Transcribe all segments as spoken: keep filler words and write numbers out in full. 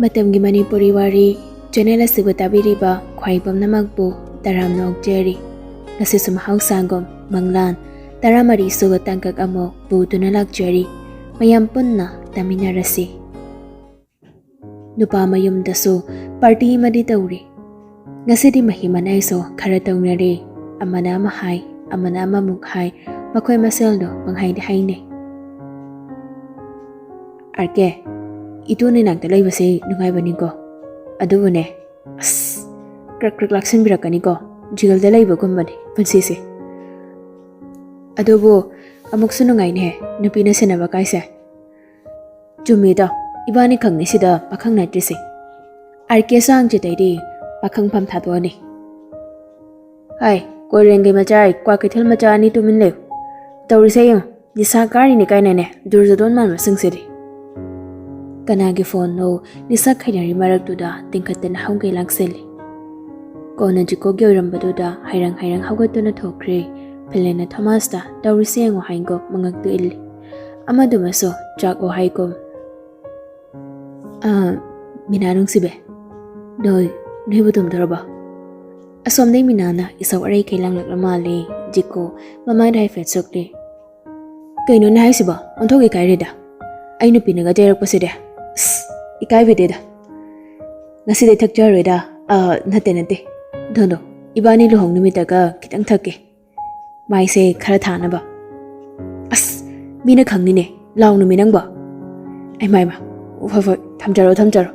ꯃꯇꯝꯒꯤ ꯃꯅꯤꯄꯨꯔꯤ ꯋꯥꯔꯤ ꯆꯦꯅꯦꯜ ꯑꯁꯤꯕꯨ ꯇꯥꯕꯤꯔꯤꯕ ꯈ꯭ꯋꯥꯏ ꯄꯨꯝꯅꯃꯛꯄꯨ ꯇꯔꯥꯝꯅ ꯑꯣꯛꯆꯔꯤ꯫ ꯉꯁꯤꯁꯨ ꯃꯍꯧꯁꯥꯒꯨꯝ ꯃꯪꯂꯥꯟ ꯇꯔꯥꯃꯔꯤ ꯁꯨꯕ ꯇꯥꯡꯀꯛ ꯑꯃꯨꯛ ꯄꯨꯗꯨꯅ ꯂꯥꯛꯆꯔꯤ꯫ ꯃꯌꯥꯝ ꯄꯨꯟꯅ ꯇꯥꯃꯤꯟꯅꯔꯁꯤ꯫ ꯅꯨꯄꯥ ꯃꯌꯨꯝꯗꯁꯨ ꯄꯥꯔꯇꯤ ꯑꯃꯗꯤ ꯇꯧꯔꯤ꯫ ꯉꯁꯤꯗꯤ ꯃꯍꯤ ꯃꯅꯥꯏꯁꯨ ꯈꯔ ꯇꯧꯅꯔꯦ꯫ ꯑꯃꯅ ꯑꯃ ꯍꯥꯏ, ꯑꯃꯅ ꯑꯃꯃꯨꯛ ꯍꯥꯏ, ꯃꯈꯣꯏ ꯃꯁꯦꯜꯗꯣ ꯄꯪꯍꯥꯏꯗ ꯍꯥꯏꯅꯩ꯫ "ꯑꯥꯔ ꯀꯦ, ꯏꯇꯨ ꯅꯅꯥꯛꯇ ꯂꯩꯕꯁꯦ ꯅꯨꯡꯉꯥꯏꯕꯅꯤꯀꯣ꯫ ꯑꯗꯨꯕꯨꯅꯦ, ꯑꯁ, ꯀ꯭ꯔꯛ ꯀ꯭ꯔꯛ ꯂꯥꯛꯁꯤꯟꯕꯤꯔꯛꯀꯅꯤꯀꯣ꯫ ꯖꯦꯜꯗ ꯂꯩꯕꯒꯨꯝꯕꯅꯤ ꯄꯨꯟꯁꯤꯁꯦ꯫ ꯑꯗꯨꯕꯨ ꯑꯃꯨꯛꯁꯨ ꯅꯨꯡꯉꯥꯏꯅꯦꯍꯦ, ꯅꯨꯄꯤꯅ ꯁꯦꯟꯅꯕ ꯀꯥꯏꯁꯦ꯫" "ꯆꯨꯝꯃꯤꯗꯣ, ꯏꯕꯥꯅꯤ ꯈꯪꯅꯤ ꯁꯤꯗ ꯄꯥꯈꯪ ꯅꯠꯇ꯭ꯔꯤꯁꯦ꯫ ꯑꯥꯔ ꯀꯦ ꯁꯥꯡ ꯆꯤꯇꯩꯗꯤ ꯄꯥꯈꯪ ꯐꯝ ꯊꯥꯗꯣꯛꯑꯅꯤ꯫" "ꯍꯥꯏ, ꯀꯣꯏꯔꯦꯡꯒꯩ ꯃꯆꯥ, ꯀ꯭ꯋꯥ ꯀꯩꯊꯦꯜ ꯃꯆꯥ ꯑꯅꯤ ꯇꯨꯃꯤꯟ ꯂꯩꯌꯨ꯫ ꯇꯧꯔꯤꯁꯦ ꯌꯦꯡꯉꯨ, ꯅꯤꯁꯥ ꯀꯥꯔꯤꯅꯤ ꯀꯥꯏꯅꯅꯦ, ꯗꯨꯔꯖꯣꯗꯣꯟ ꯃꯥꯟꯕꯁꯤꯡꯁꯤꯗꯤ꯫" ꯀꯅꯥꯒꯤ ꯐꯣꯟꯅꯣ ꯅꯤꯁꯥ ꯈꯥꯏꯅꯔꯤ ꯃꯔꯛꯇꯨꯗ ꯇꯤꯡꯈꯠꯇꯅ ꯍꯧꯒꯩ ꯂꯥꯛꯁꯤꯜꯂꯤ꯫ ꯀꯣꯟꯅ ꯖꯤꯀꯣꯒꯤ ꯑꯣꯏꯔꯝꯕꯗꯨꯗ ꯍꯥꯏꯔꯪ ꯍꯥꯏꯔꯪ ꯍꯧꯒꯠꯇꯨꯅ ꯊꯣꯛꯈ꯭ꯔꯦ꯫ ꯐꯤꯂꯦꯟꯅ ꯊꯣꯃꯥꯁꯇ "ꯇꯧꯔꯤꯁꯦ ꯌꯦꯡꯉꯣ" ꯍꯥꯏꯅꯀꯣ ꯃꯉꯛꯇꯨ ꯏꯜꯂꯤ꯫ ꯑꯃꯗꯨꯃꯁꯨ ꯆꯥꯛꯑꯣ ꯍꯥꯏꯀꯣ꯫ "ꯑꯥ, ꯃꯤꯅꯥ ꯅꯨꯡꯁꯤꯕꯤ, ꯅꯣꯏ, ꯅꯣꯏꯕꯨ ꯇꯨꯝꯗꯣꯔꯕꯣ?" ꯑꯁꯣꯝꯗꯩ ꯃꯤꯅꯥꯅ ꯏꯁꯧ ꯑꯔꯩꯈꯩ ꯂꯥꯡꯂꯛꯂ ꯃꯥꯜꯂꯦ꯫ ꯖꯤꯀꯣ ꯃꯃꯥꯏꯗ ꯍꯥꯏꯐꯦꯠ ꯁꯣꯛꯂꯦ꯫ "ꯀꯩꯅꯣꯅꯦ ꯍꯥꯏꯁꯤꯕꯣ? ꯑꯣꯟꯊꯣꯛ ꯏꯀꯥꯏꯔꯦꯗ꯫ ꯑꯩ ꯅꯨꯄꯤꯅꯒ ꯆꯩꯔꯛꯄꯁꯤꯗꯤ꯫ ꯑꯁ, ꯏꯀꯥꯏꯕꯤꯗꯦꯗ꯫ ꯉꯁꯤꯗꯤ ꯊꯛꯆꯔꯣꯏꯗ꯫ ꯑ, ꯅꯠꯇꯦ, ꯅꯠꯇꯦ꯫ ꯗꯣꯟꯗꯣ, ꯏꯕꯥꯅꯤ ꯂꯨꯍꯣꯡ ꯅꯨꯃꯤꯠꯇꯒ ꯈꯤꯇꯪ ꯊꯛꯀꯦ꯫ ꯃꯥꯏꯁꯦ ꯈꯔ ꯊꯥꯅꯕ꯫" "ꯑꯁ, ꯃꯤꯅ ꯈꯪꯅꯤꯅꯦ꯫ ꯂꯥꯎ ꯅꯨꯃꯤ ꯅꯪꯕꯣ꯫" "ꯑꯩꯃꯥ, ꯏꯃꯥ꯫ ꯍꯣꯏ, ꯍꯣꯏ, ꯊꯝꯖꯔꯣ, ꯊꯝꯖꯔꯣ꯫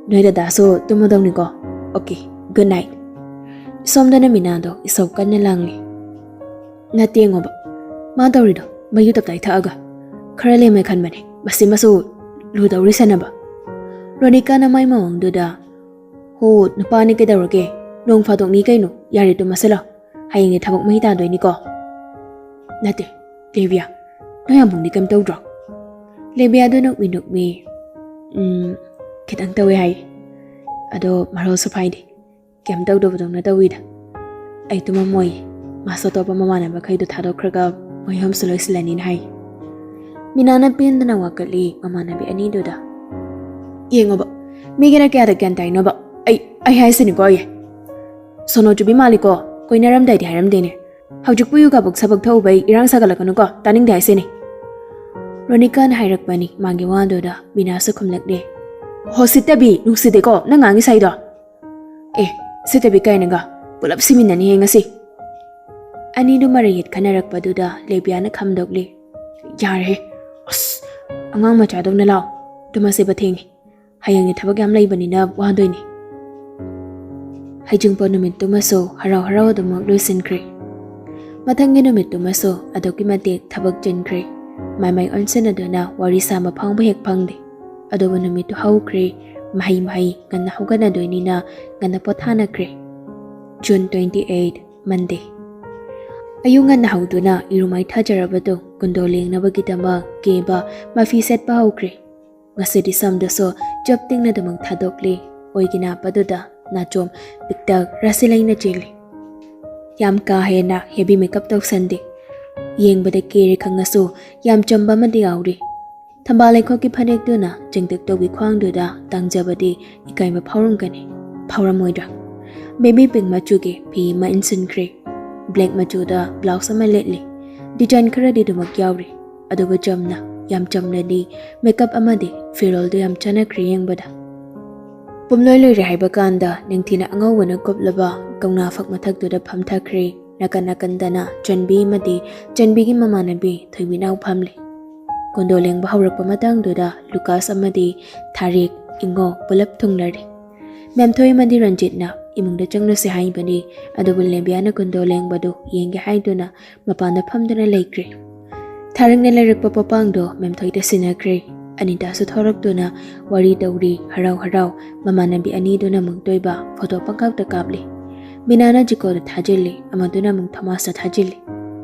ꯅꯣꯏ ꯗꯗꯥꯁꯨ ꯇꯨꯝꯃꯗꯧꯅꯤꯀꯣ꯫ Okay, good night." ꯁꯣꯝꯗꯅ ꯃꯤꯅꯥꯗꯣ ꯏꯁꯧ ꯀꯟꯅ ꯂꯥꯡꯂꯤ꯫ "ꯅꯠꯇꯦ ꯌꯦꯡꯉꯣꯕ, ꯃꯥ ꯇꯧꯔꯤꯗꯣ ꯃꯌꯨ ꯇꯞꯇꯥꯏ ꯊꯛꯑꯒ ꯈꯔ ꯂꯦꯝꯃꯦ ꯈꯟꯕꯅꯦ, ꯃꯁꯤꯃꯁꯨ ꯂꯨꯗꯧꯔꯤ ꯁꯥꯟꯅꯕ꯫" ꯔꯣꯅꯤꯀꯥꯅ ꯃꯥꯏ ꯃꯑꯣꯡꯗꯨꯗ, "ꯍꯣ, ꯅꯨꯄꯥꯅꯤ ꯀꯩꯗꯧꯔꯒꯦ? ꯅꯣꯡ ꯐꯥꯗꯣꯛꯅꯤ ꯀꯩꯅꯣ, ꯌꯥꯔꯦ ꯇꯨꯝꯃꯁꯤꯜꯂꯣ, ꯍꯌꯦꯡꯗꯤ ꯊꯕꯛ ꯃꯍꯤ ꯇꯥꯗꯣꯏꯅꯤꯀꯣ꯫" "ꯅꯠꯇꯦ, ꯂꯦꯕꯤꯌꯥ, ꯅꯣꯏ ꯑꯃꯨꯛꯅꯤ ꯀꯩꯝ ꯇꯧꯗ꯭ꯔꯣ?" ꯂꯦꯕꯤꯌꯥꯗꯣ ꯅꯣꯛꯃꯤ ꯅꯣꯛꯃꯤ, "ꯎꯝ, ꯈꯤꯇꯪ ꯇꯧꯋꯦ ꯍꯥꯏꯌꯦ, ꯑꯗꯣ ꯃꯔꯣꯜꯁꯨ ꯐꯥꯏꯗꯦ꯫ ꯀꯩꯝ ꯇꯧꯗꯕꯗꯧꯅ ꯇꯧꯋꯤꯗ꯫ ꯑꯩ ꯇꯨꯝꯃꯝꯃꯣꯏ꯫ ꯃꯥꯁꯨ ꯑꯇꯣꯞꯄ ꯃꯃꯥꯟꯅꯕꯈꯩꯗꯣ ꯊꯥꯗꯣꯛꯈ꯭ꯔꯒ ꯃꯣꯏ ꯑꯍꯨꯝꯁꯨ ꯂꯣꯏꯁꯤꯜꯂꯅꯤꯅ ꯍꯥꯏ꯫" ꯃꯤꯅꯥꯅ ꯄꯦꯟꯗꯅ ꯋꯥꯀꯠꯂꯤ ꯃꯃꯥꯟꯅꯕꯤ ꯑꯅꯤꯗꯨꯗ꯫ "ꯌꯦꯡꯉꯣꯕ, ꯃꯤꯒꯤꯅ ꯀꯌꯥꯗ ꯒ꯭ꯌꯥꯟ ꯇꯥꯏꯅꯣꯕ? ꯑꯩ ꯑꯩ ꯍꯥꯏꯁꯤꯅꯤꯀꯣ, ꯑꯩ ꯁꯣꯅꯣ ꯆꯨꯕꯤ ꯃꯥꯜꯂꯤꯀꯣ꯫ ꯀꯣꯏꯅꯔꯝꯗꯥꯏꯗꯤ ꯍꯥꯏꯔꯝꯗꯦꯅꯦ꯫ ꯍꯧꯖꯤꯛꯄꯨ ꯌꯨ ꯀꯥꯕꯨꯛ ꯁꯕꯛ ꯊꯛꯎꯕꯩ ꯏꯔꯥꯡ ꯁꯥꯒꯠꯂꯛꯀꯅꯨꯀꯣ, ꯇꯥꯅꯤꯡꯗꯦ ꯍꯥꯏꯁꯤꯅꯤ꯫ ꯔꯣꯅꯤꯀꯥꯅ ꯍꯥꯏꯔꯛꯄꯅꯤ ꯃꯥꯒꯤ ꯋꯥꯗꯨꯗ ꯃꯤꯅꯥꯁꯨ ꯈꯨꯝꯂꯛꯂꯦ꯫ ꯍꯣ ꯁꯤꯠꯇꯕꯤ, ꯅꯨꯡꯁꯤꯗꯦꯀꯣ ꯅꯪ ꯉꯥꯡꯉꯤ ꯁꯥꯏꯗꯣ꯫ ꯑꯦ, ꯁꯤꯠꯇꯕꯤ ꯀꯥꯏꯅꯒ ꯄꯨꯂꯞ ꯁꯤꯃꯤꯟꯅꯅꯤꯍꯦ ꯉꯁꯤ꯫ ꯑꯅꯤꯗꯨ ꯃꯔꯩ ꯌꯦꯠꯈꯠꯅꯔꯛꯄꯗꯨꯗ ꯂꯦꯕꯤꯌꯥꯅ ꯈꯝꯗꯣꯛꯂꯤ꯫ ꯌꯥꯔꯦꯍꯦ, ꯑꯁ, ꯑꯉꯥꯡ ꯃꯆꯥꯗꯧꯅ ꯂꯥꯎ꯫ ꯇꯨꯝꯃꯁꯦꯕ, ꯊꯦꯡꯉꯦ꯫ ꯍꯌꯦꯡꯒꯤ ꯊꯕꯛ ꯌꯥꯝ ꯂꯩꯕꯅꯤꯅ ꯋꯥꯗꯣꯏꯅꯤ꯫ ꯍꯩꯖꯤꯡꯄꯣꯠ ꯅꯨꯃꯤꯠꯇꯨꯃꯁꯨ ꯍꯔꯥꯎ ꯍꯔꯥꯎ ꯑꯗꯨꯃꯛ ꯂꯣꯏꯁꯤꯟꯈ꯭ꯔꯦ꯫ ꯃꯊꯪꯒꯤ ꯅꯨꯃꯤꯠꯇꯨꯃꯁꯨ ꯑꯗꯨꯛꯀꯤ ꯃꯇꯤꯛ ꯊꯕꯛ ꯆꯤꯟꯈ꯭ꯔꯦ꯫ ꯃꯥꯏꯃꯥꯏ ꯑꯣꯟꯁꯤꯟꯅꯗꯨꯅ ꯋꯥꯔꯤ ꯁꯥꯕ ꯐꯥꯎꯕ ꯍꯦꯛ ꯐꯪꯗꯦ꯫ ꯑꯗꯨꯕꯨ ꯅꯨꯃꯤꯠꯇꯨ ꯍꯧꯈ꯭ꯔꯦ꯫ ꯃꯍꯩ ꯃꯍꯩ ꯉꯟꯅ ꯍꯧꯒꯠꯅꯗꯣꯏꯅꯤꯅ ꯉꯟꯅ ꯄꯣꯊꯥꯅꯈ꯭ꯔꯦ꯫ June twenty eight, Monday꯫ ꯑꯌꯨꯛ ꯉꯟꯅ ꯍꯧꯗꯨꯅ ꯏꯔꯨ ꯃꯥꯏꯊꯖꯔꯕꯗꯨ ꯀꯨꯟꯗꯣ ꯂꯦꯡꯅꯕꯒꯤꯗꯃꯛ ꯀꯦꯕ, ꯃꯐꯤ ꯁꯦꯠꯄ ꯍꯧꯈ꯭ꯔꯦ꯫ ꯉꯁꯤꯗꯤ ꯁꯝꯗꯁꯨ ꯆꯞ ꯇꯤꯡꯅꯗꯨꯃꯛ ꯊꯥꯗꯣꯛꯂꯤ꯫ ꯑꯣꯏꯒꯤ ꯅꯥꯞꯄꯗꯨꯗ ꯅꯥꯆꯣꯝ ꯄꯤꯛꯇꯛ ꯔꯥꯁꯤ ꯂꯩꯅ ꯆꯦꯜꯂꯤ꯫ ꯌꯥꯝ ꯀꯥ ꯍꯦꯟꯅ heavy makeup ꯇꯧꯁꯟꯗꯦ꯫ ꯌꯦꯡꯕꯗ ꯀꯦꯔꯦ ꯈꯪꯉꯁꯨ ꯌꯥꯝ ꯆꯝꯕ ꯑꯃꯗꯤ ꯌꯥꯎꯔꯤ꯫ ꯊꯝꯕꯥꯜ ꯂꯩꯈꯣꯛꯀꯤ ꯐꯅꯦꯛꯇꯨꯅ ꯆꯤꯡꯇꯛ ꯇꯧꯕꯤ ꯈ꯭ꯋꯥꯡꯗꯨꯗ ꯇꯥꯡꯖꯕꯗꯤ ꯏꯀꯥꯏꯕ ꯐꯥꯎꯔꯝꯒꯅꯤ, ꯐꯥꯎꯔꯝꯃꯣꯏꯗ꯭ꯔꯥ? Baby pink ꯃꯆꯨꯒꯤ ꯐꯤ ꯑꯃ ꯏꯟꯁꯤꯟꯈ꯭ꯔꯦ꯫ Black ꯃꯆꯨꯗ blouse ꯑꯃ ꯂꯤꯠꯂꯤ꯫ Design ꯈꯔꯗꯤ ꯑꯗꯨꯃꯛ ꯌꯥꯎꯔꯤ꯫ ꯑꯗꯨꯕꯨ ꯆꯝꯅ, ꯌꯥꯝ ꯆꯝꯅꯗꯤ makeup ꯑꯃꯗꯤ ꯐꯤꯔꯣꯜꯗꯨ ꯌꯥꯝ ꯆꯥꯟꯅꯈ꯭ꯔꯦ ꯌꯦꯡꯕꯗ꯫ ꯄꯨꯝꯂꯣꯏ ꯂꯣꯏꯔꯦ ꯍꯥꯏꯕ ꯀꯥꯟꯗ ꯅꯤꯡꯊꯤꯅ ꯑꯉꯧꯕꯅ ꯀꯨꯞꯂꯕ ꯀꯧꯅꯥ ꯐꯛ ꯃꯊꯛꯇꯨꯗ ꯐꯝꯊꯈ꯭ꯔꯦ꯫ ꯅꯥꯀꯟ ꯅꯥꯀꯟꯗꯅ ꯆꯟꯕꯤ ꯑꯃꯗꯤ ꯆꯟꯕꯤꯒꯤ ꯃꯃꯥꯟꯅꯕꯤ ꯊꯣꯏꯕꯤꯅꯥꯎ ꯐꯝꯂꯤ꯫ ꯀꯣꯟꯗꯣ ꯂꯦꯡꯕ ꯍꯧꯔꯛꯄ ꯃꯇꯥꯡꯗꯨꯗ ꯂꯨꯀꯥꯁ ꯑꯃꯗꯤ ꯊꯥꯔꯤꯛ, ꯏꯉꯣ ꯄꯨꯂꯞ ꯊꯨꯡꯂꯔꯦ꯫ ꯃꯦꯝꯊꯣꯏ ꯑꯃꯗꯤ ꯔꯟꯖꯤꯠꯅ ꯏꯃꯨꯡꯗ ꯆꯪꯂꯨꯁꯤ ꯍꯥꯏꯕꯅꯤ, ꯑꯗꯨꯕꯨ ꯂꯦꯕꯤꯌꯥꯅ ꯀꯣꯟꯗꯣ ꯂꯦꯡꯕꯗꯨ ꯌꯦꯡꯒꯦ ꯍꯥꯏꯗꯨꯅ ꯃꯄꯥꯟꯗ ꯐꯝꯗꯨꯅ ꯂꯩꯈ꯭ꯔꯦ꯫ ꯊꯥꯔꯤꯛꯅ ꯂꯩꯔꯛꯄ ꯄꯣꯄꯥꯡꯗꯣ ꯃꯦꯝꯊꯣꯏꯗ ꯁꯤꯟꯅꯈ꯭ꯔꯦ꯫ ꯑꯅꯤꯇꯥꯁꯨ ꯊꯣꯔꯛꯇꯨꯅ ꯋꯥꯔꯤ ꯇꯧꯔꯤ, ꯍꯔꯥꯎ ꯍꯔꯥꯎ ꯃꯃꯥꯟꯅꯕꯤ ꯑꯅꯤꯗꯨꯅ ꯑꯃꯨꯛꯇꯣꯏꯕ ꯐꯣꯇꯣ ꯄꯪꯀꯥꯞꯇ ꯀꯥꯞꯂꯤ꯫ ꯃꯤꯅꯥꯅ ꯖꯤꯀꯣꯗ ꯊꯥꯖꯤꯜꯂꯤ, ꯑꯃꯗꯨꯅ ꯑꯃꯨꯛ ꯊꯣꯃꯥꯁꯇ ꯊꯥꯖꯤꯜꯂꯤ꯫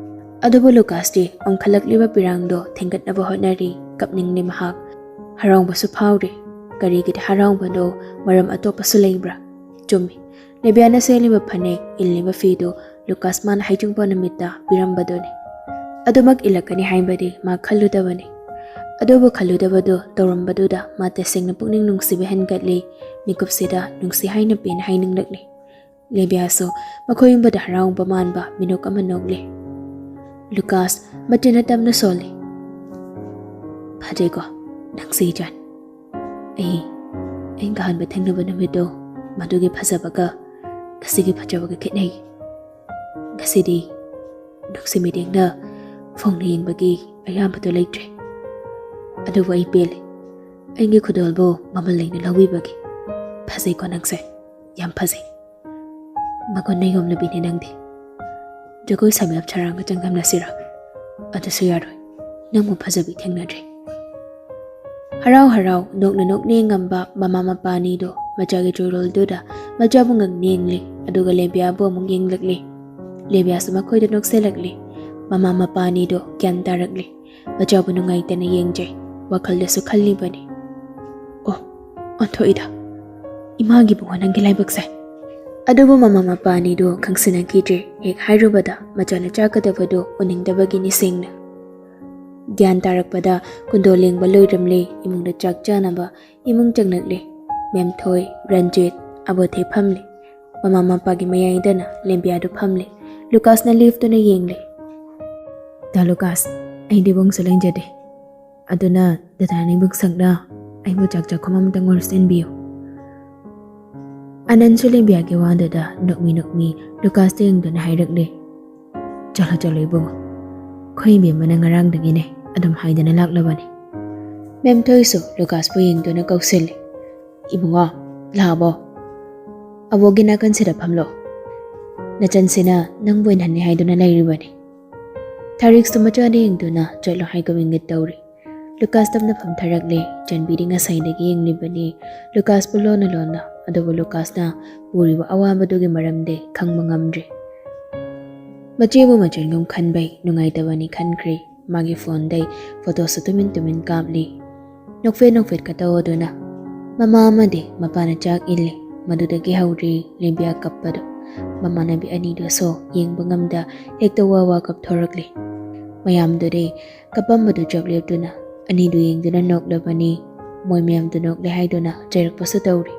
ꯑꯗꯨꯕꯨ ꯂꯨꯀꯥꯁꯇꯤ ꯑꯣꯟꯈꯠꯂꯛꯂꯤꯕ ꯄꯤꯔꯥꯡꯗꯣ ꯊꯦꯡꯒꯠꯅꯕ ꯍꯣꯠꯅꯔꯤ꯫ ꯀꯞꯅꯤꯡꯂꯤ ꯃꯍꯥꯛ꯫ ꯍꯔꯥꯎꯕꯁꯨ ꯐꯥꯎꯔꯤ꯫ ꯀꯔꯤꯒꯤꯗ ꯍꯔꯥꯎꯕꯅꯣ? ꯃꯔꯝ ꯑꯇꯣꯞꯄꯁꯨ ꯂꯩꯕ꯭ꯔꯥ? ꯆꯨꯝꯃꯤ꯫ ꯂꯦꯕꯤꯌꯥꯅ ꯁꯦꯠꯂꯤꯕ ꯐꯅꯦꯛ, ꯏꯜꯂꯤꯕ ꯐꯤꯗꯨ ꯂꯨꯀꯥꯁ ꯃꯥꯅ ꯍꯩꯖꯤꯡꯄꯣꯠ ꯅꯨꯃꯤꯠꯇ ꯄꯤꯔꯝꯕꯗꯨꯅꯤ꯫ ꯑꯗꯨꯃꯛ ꯏꯜꯂꯛꯀꯅꯤ ꯍꯥꯏꯕꯗꯤ ꯃꯥ ꯈꯜꯂꯨꯗꯕꯅꯤ꯫ ꯑꯗꯨꯕꯨ ꯈꯜꯂꯨꯗꯕꯗꯨ ꯇꯧꯔꯝꯕꯗꯨꯗ ꯃꯥ ꯇꯁꯦꯡꯅ ꯄꯨꯛꯅꯤꯡ ꯅꯨꯡꯁꯤꯕ ꯍꯦꯟꯒꯠꯂꯤ꯫ ꯃꯤꯀꯨꯞꯁꯤꯗ ꯅꯨꯡꯁꯤ ꯍꯥꯏꯅ ꯄꯦꯟꯅ ꯍꯥꯏꯅꯤꯡꯂꯛꯂꯤ꯫ ꯂꯦꯕꯤꯌꯥꯁꯨ ꯃꯈꯣꯏ ꯌꯨꯝꯕꯗ ꯍꯔꯥꯎꯕ ꯃꯥꯟꯕ ꯃꯤꯅꯣꯛ ꯑꯃ ꯅꯣꯛꯂꯤ꯫ ꯂꯨꯀꯥꯁ ꯃꯆꯤꯟ ꯑꯇꯝꯅ ꯁꯣꯜꯂꯤ꯫ "ꯐꯖꯩꯀꯣ ꯅꯪꯁꯦ ꯏꯆꯥꯟ꯫ ꯑꯩ ꯑꯩꯒ ꯑꯍꯥꯟꯕ ꯊꯦꯡꯅꯕ ꯅꯨꯃꯤꯠꯇꯣ, ꯃꯗꯨꯒꯤ ꯐꯖꯕꯒ ꯉꯁꯤꯒꯤ ꯐꯖꯕꯒ ꯈꯦꯠꯅꯩ꯫ ꯉꯁꯤꯗꯤ ꯅꯨꯡꯁꯤ ꯃꯤꯠꯌꯦꯡꯅ ꯐꯣꯡꯅ ꯌꯦꯡꯕꯒꯤ ꯑꯌꯥꯝꯕꯗꯣ ꯂꯩꯇ꯭ꯔꯦ꯫ ꯑꯗꯨꯕꯨ ꯑꯩ ꯄꯦꯜꯂꯦ, ꯑꯩꯒꯤ ꯈꯨꯗꯣꯜꯕꯨ ꯃꯃꯜ ꯂꯩꯅ ꯂꯧꯕꯤꯕꯒꯤ꯫ ꯐꯖꯩꯀꯣ ꯅꯪꯁꯦ, ꯌꯥꯝ ꯐꯖꯩ꯫ ꯃꯒꯨꯟ ꯅꯌꯣꯝꯂꯕꯤꯅꯦ ꯅꯪꯗꯤ꯫ ꯖꯒꯣꯏ ꯁꯥꯕꯤ ꯑꯞꯁꯔꯥꯒ ꯆꯥꯡꯗꯝꯅꯁꯤꯔꯥ? ꯑꯗꯨꯁꯨ ꯌꯥꯔꯣꯏ, ꯅꯪꯕꯨ ꯐꯖꯕꯤ ꯊꯦꯡꯅꯗ꯭ꯔꯤ꯫" ꯍꯔꯥꯎ ꯍꯔꯥꯎ ꯅꯣꯛꯅ ꯅꯣꯛꯅ ꯌꯦꯡꯉꯝꯕ ꯃꯃꯥ ꯃꯄꯥ ꯑꯅꯤꯗꯨ ꯃꯆꯥꯒꯤ ꯆꯨꯔꯣꯜꯗꯨꯗ ꯃꯆꯥꯕꯨ ꯉꯛꯅ ꯌꯦꯡꯂꯤ, ꯑꯗꯨꯒ ꯂꯦꯕꯤꯌꯥꯕꯨ ꯑꯃꯨꯛ ꯌꯦꯡꯂꯛꯂꯤ꯫ ꯂꯦꯕꯤꯌꯥꯁꯨ ꯃꯈꯣꯏꯗ ꯅꯣꯛꯆꯜꯂꯛꯂꯤ꯫ ꯃꯃꯥ ꯃꯄꯥ ꯑꯅꯤꯗꯨ ꯒ꯭ꯌꯥꯟ ꯇꯥꯔꯛꯂꯤ꯫ ꯃꯆꯥꯕꯨ ꯅꯨꯡꯉꯥꯏꯇꯅ ꯌꯦꯡꯖꯩ, ꯋꯥꯈꯜꯗꯁꯨ ꯈꯜꯂꯤꯕꯅꯤ꯫ "ꯑꯣ, ꯑꯣꯟꯊꯣꯛꯏꯗ, ꯏꯃꯥꯒꯤ ꯏꯕꯨꯡꯉꯣ ꯅꯪꯒꯤ ꯂꯥꯏꯕꯛꯁꯦ꯫" ꯑꯗꯨꯕꯨ ꯃꯃꯥ ꯃꯄꯥ ꯑꯅꯤꯗꯨ ꯈꯪꯁꯤꯟꯅꯈꯤꯗ꯭ꯔꯦ꯫ ꯍꯦꯛ ꯍꯥꯏꯔꯨꯕꯗ ꯃꯆꯥꯅ ꯆꯥꯒꯗꯕꯗꯨ ꯎꯅꯤꯡꯗꯕꯒꯤꯅꯤ ꯁꯦꯡꯅ꯫ ꯒ꯭ꯌꯥꯟ ꯇꯥꯔꯛꯄꯗ ꯀꯨꯟꯗꯣ ꯂꯦꯡꯕ ꯂꯣꯏꯔꯝꯂꯦ꯫ ꯏꯃꯨꯡꯗ ꯆꯥꯛ ꯆꯥꯅꯕ ꯏꯃꯨꯡ ꯆꯪꯂꯛꯂꯦ꯫ ꯃꯦꯝꯊꯣꯏ, ꯔꯟꯖꯤꯠ, ꯑꯕꯣꯊꯦ ꯐꯝꯂꯤ꯫ ꯃꯃꯥ ꯃꯄꯥꯒꯤ ꯃꯌꯥꯏꯗꯅ ꯂꯦꯝꯕꯤꯌꯥꯗꯨ ꯐꯝꯂꯤ꯫ ꯂꯨꯀꯥꯁꯅ ꯂꯦꯞꯇꯨꯅ ꯌꯦꯡꯂꯤ꯫ "ꯗꯥ ꯂꯨꯀꯥꯁ, ꯑꯩꯗꯤ ꯏꯕꯨꯡꯁꯨ ꯂꯦꯡꯖꯗꯦ꯫ ꯑꯗꯨꯅ ꯗꯗꯥꯅ ꯏꯕꯨꯡ ꯁꯛꯅ ꯑꯩꯕꯨ ꯆꯥꯛ ꯆꯥꯛꯈꯨꯝ ꯑꯃꯇꯪ ꯑꯣꯏꯔꯁꯨ ꯏꯟꯕꯤꯌꯨ꯫" ꯑꯅꯟꯁꯨ ꯂꯦꯝꯕꯤꯌꯥꯒꯤ ꯋꯥꯗꯨꯗ ꯅꯣꯛꯃꯤ ꯅꯣꯛꯃꯤ ꯂꯨꯀꯥꯁꯇ ꯌꯦꯡꯗꯨꯅ ꯍꯥꯏꯔꯛꯂꯦ꯫ "ꯆꯠꯂꯣ, ꯆꯠꯂꯣ ꯏꯕꯨꯡꯉꯣ꯫ ꯑꯩꯈꯣꯏ ꯏꯕꯦꯝꯃꯅ ꯉꯔꯥꯡꯗꯒꯤꯅꯦ ꯑꯗꯨꯝ ꯍꯥꯏꯗꯅ ꯂꯥꯛꯂꯕꯅꯤ꯫" ꯃꯦꯝꯊꯣꯏꯁꯨ ꯂꯨꯀꯥꯁꯄꯨ ꯌꯦꯡꯗꯨꯅ ꯀꯧꯁꯤꯜꯂꯤ꯫ "ꯏꯕꯨꯡꯉꯣ, ꯂꯥꯛꯑꯕꯣ? ꯑꯕꯣꯛꯀꯤ ꯅꯥꯀꯟꯁꯤꯗ ꯐꯝꯂꯣ꯫ ꯅꯆꯟꯁꯤꯅ ꯅꯪꯕꯨ ꯏꯟꯍꯟꯅꯤ ꯍꯥꯏꯗꯨꯅ ꯂꯩꯔꯤꯕꯅꯤ꯫" ꯊꯥꯔꯤꯛꯁꯨ ꯃꯆꯥꯗ ꯌꯦꯡꯗꯨꯅ ꯆꯠꯂꯣ ꯍꯥꯏꯒꯨꯝ ꯏꯪꯒꯤꯠ ꯇꯧꯔꯤ꯫ ꯂꯨꯀꯥꯁ ꯇꯞꯅ ꯐꯝꯊꯔꯛꯂꯦ꯫ ꯆꯟꯕꯤꯗꯤ ꯉꯁꯥꯏꯗꯒꯤ ꯌꯦꯡꯂꯤꯕꯅꯤ ꯂꯨꯀꯥꯁꯄꯨ ꯂꯣꯟꯅ ꯂꯣꯟꯅ, ꯑꯗꯨꯕꯨ ꯂꯨꯀꯥꯁꯅ ꯄꯨꯔꯤꯕ ꯑꯋꯥꯕꯗꯨꯒꯤ ꯃꯔꯝꯗꯤ ꯈꯪꯕ ꯉꯝꯗ꯭ꯔꯦ꯫ ꯃꯆꯦꯕꯨ ꯃꯆꯟꯒꯨꯝ ꯈꯟꯕꯩ ꯅꯨꯡꯉꯥꯏꯇꯕꯅꯤ ꯈꯟꯈ꯭ꯔꯦ꯫ ꯃꯥꯒꯤ ꯐꯣꯟꯗꯩ ꯐꯣꯇꯣꯁꯨ ꯇꯨꯃꯤꯟ ꯇꯨꯃꯤꯟ ꯀꯥꯞꯂꯤ꯫ ꯅꯣꯛꯐꯦꯠ ꯅꯣꯛꯐꯦꯠꯀ ꯇꯧꯗꯨꯅ ꯃꯃꯥ ꯑꯃꯗꯤ ꯃꯄꯥꯅ ꯆꯥꯛ ꯏꯜꯂꯤ꯫ ꯃꯗꯨꯗꯒꯤ ꯍꯧꯔꯤ ꯂꯦꯝꯕꯤꯌꯥ ꯀꯞꯄꯗꯨ꯫ ꯃꯃꯥꯟꯅꯕꯤ ꯑꯅꯤꯗꯨꯁꯨ ꯌꯦꯡꯕ ꯉꯝꯗ ꯍꯦꯛꯇ ꯋꯥ ꯋꯥ ꯀꯞꯊꯣꯔꯛꯂꯤ꯫ ꯃꯌꯥꯝꯗꯨꯗꯤ ꯀꯞꯄꯝꯕꯗꯨ ꯆꯞ ꯂꯦꯞꯇꯨꯅ ꯑꯅꯤꯗꯨ ꯌꯦꯡꯗꯨꯅ ꯅꯣꯛꯂꯕꯅꯤ꯫ ꯃꯣꯏ ꯃꯌꯥꯝꯗꯨ ꯅꯣꯛꯂꯦ ꯍꯥꯏꯗꯨꯅ ꯆꯩꯔꯛꯄꯁꯨ ꯇꯧꯔꯤ꯫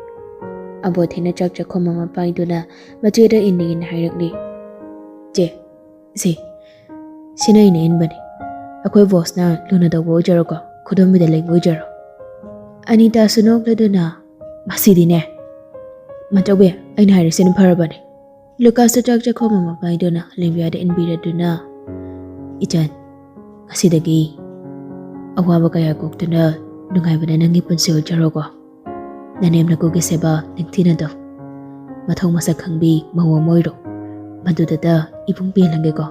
ꯑꯕꯣꯊꯤꯅ ꯆꯥꯛ ꯆꯥꯛꯈꯨꯝ ꯑꯃ ꯄꯥꯏꯗꯨꯅ ꯃꯆꯦꯗ ꯏꯟꯅ ꯏꯟꯅ ꯍꯥꯏꯔꯛꯂꯤ, "ꯆꯦ, ꯁꯤ, ꯁꯤꯅ ꯑꯩꯅ ꯏꯟꯕꯅꯤ꯫ ꯑꯩꯈꯣꯏ ꯕꯣꯁꯅ ꯂꯨꯅ ꯇꯧꯕ ꯑꯣꯏꯖꯔꯣꯀꯣ, ꯈꯨꯗꯣꯝꯕꯤꯗ ꯂꯩꯕ ꯑꯣꯏꯖꯔꯣ꯫" ꯑꯅꯤꯇꯥꯁꯨ ꯅꯣꯛꯂꯗꯨꯅ, "ꯃꯁꯤꯗꯤꯅꯦ, ꯃꯆꯧꯕꯤ, ꯑꯩꯅ ꯍꯥꯏꯔꯤꯁꯤꯅ ꯐꯔꯕꯅꯤ꯫" ꯂꯨꯀꯥꯁꯇ ꯆꯥꯛ ꯆꯥꯛꯈꯣꯝ ꯑꯃ ꯄꯥꯏꯗꯨꯅ ꯂꯦꯝꯕꯤꯌꯥꯗ ꯏꯟꯕꯤꯔꯗꯨꯅ, "ꯏꯆꯟ, ꯉꯁꯤꯗꯒꯤ ꯑꯋꯥꯕ ꯀꯌꯥ ꯀꯣꯛꯇꯨꯅ ꯅꯨꯡꯉꯥꯏꯕꯅ ꯅꯪꯒꯤ ꯄꯨꯟꯁꯤ ꯑꯣꯏꯖꯔꯣꯀꯣ꯫ ꯅꯅꯦꯝ ꯅꯀꯨꯒꯤ ꯁꯦꯕꯥ ꯅꯤꯡꯊꯤꯅ ꯇꯧ꯫ ꯃꯊꯧ ꯃꯁꯛ ꯈꯪꯕꯤ ꯃꯧ ꯑꯃ ꯑꯣꯏꯔꯣ꯫ ꯃꯗꯨꯗꯇ ꯏꯄꯨꯡ ꯄꯦꯜꯍꯟꯒꯦꯀꯣ꯫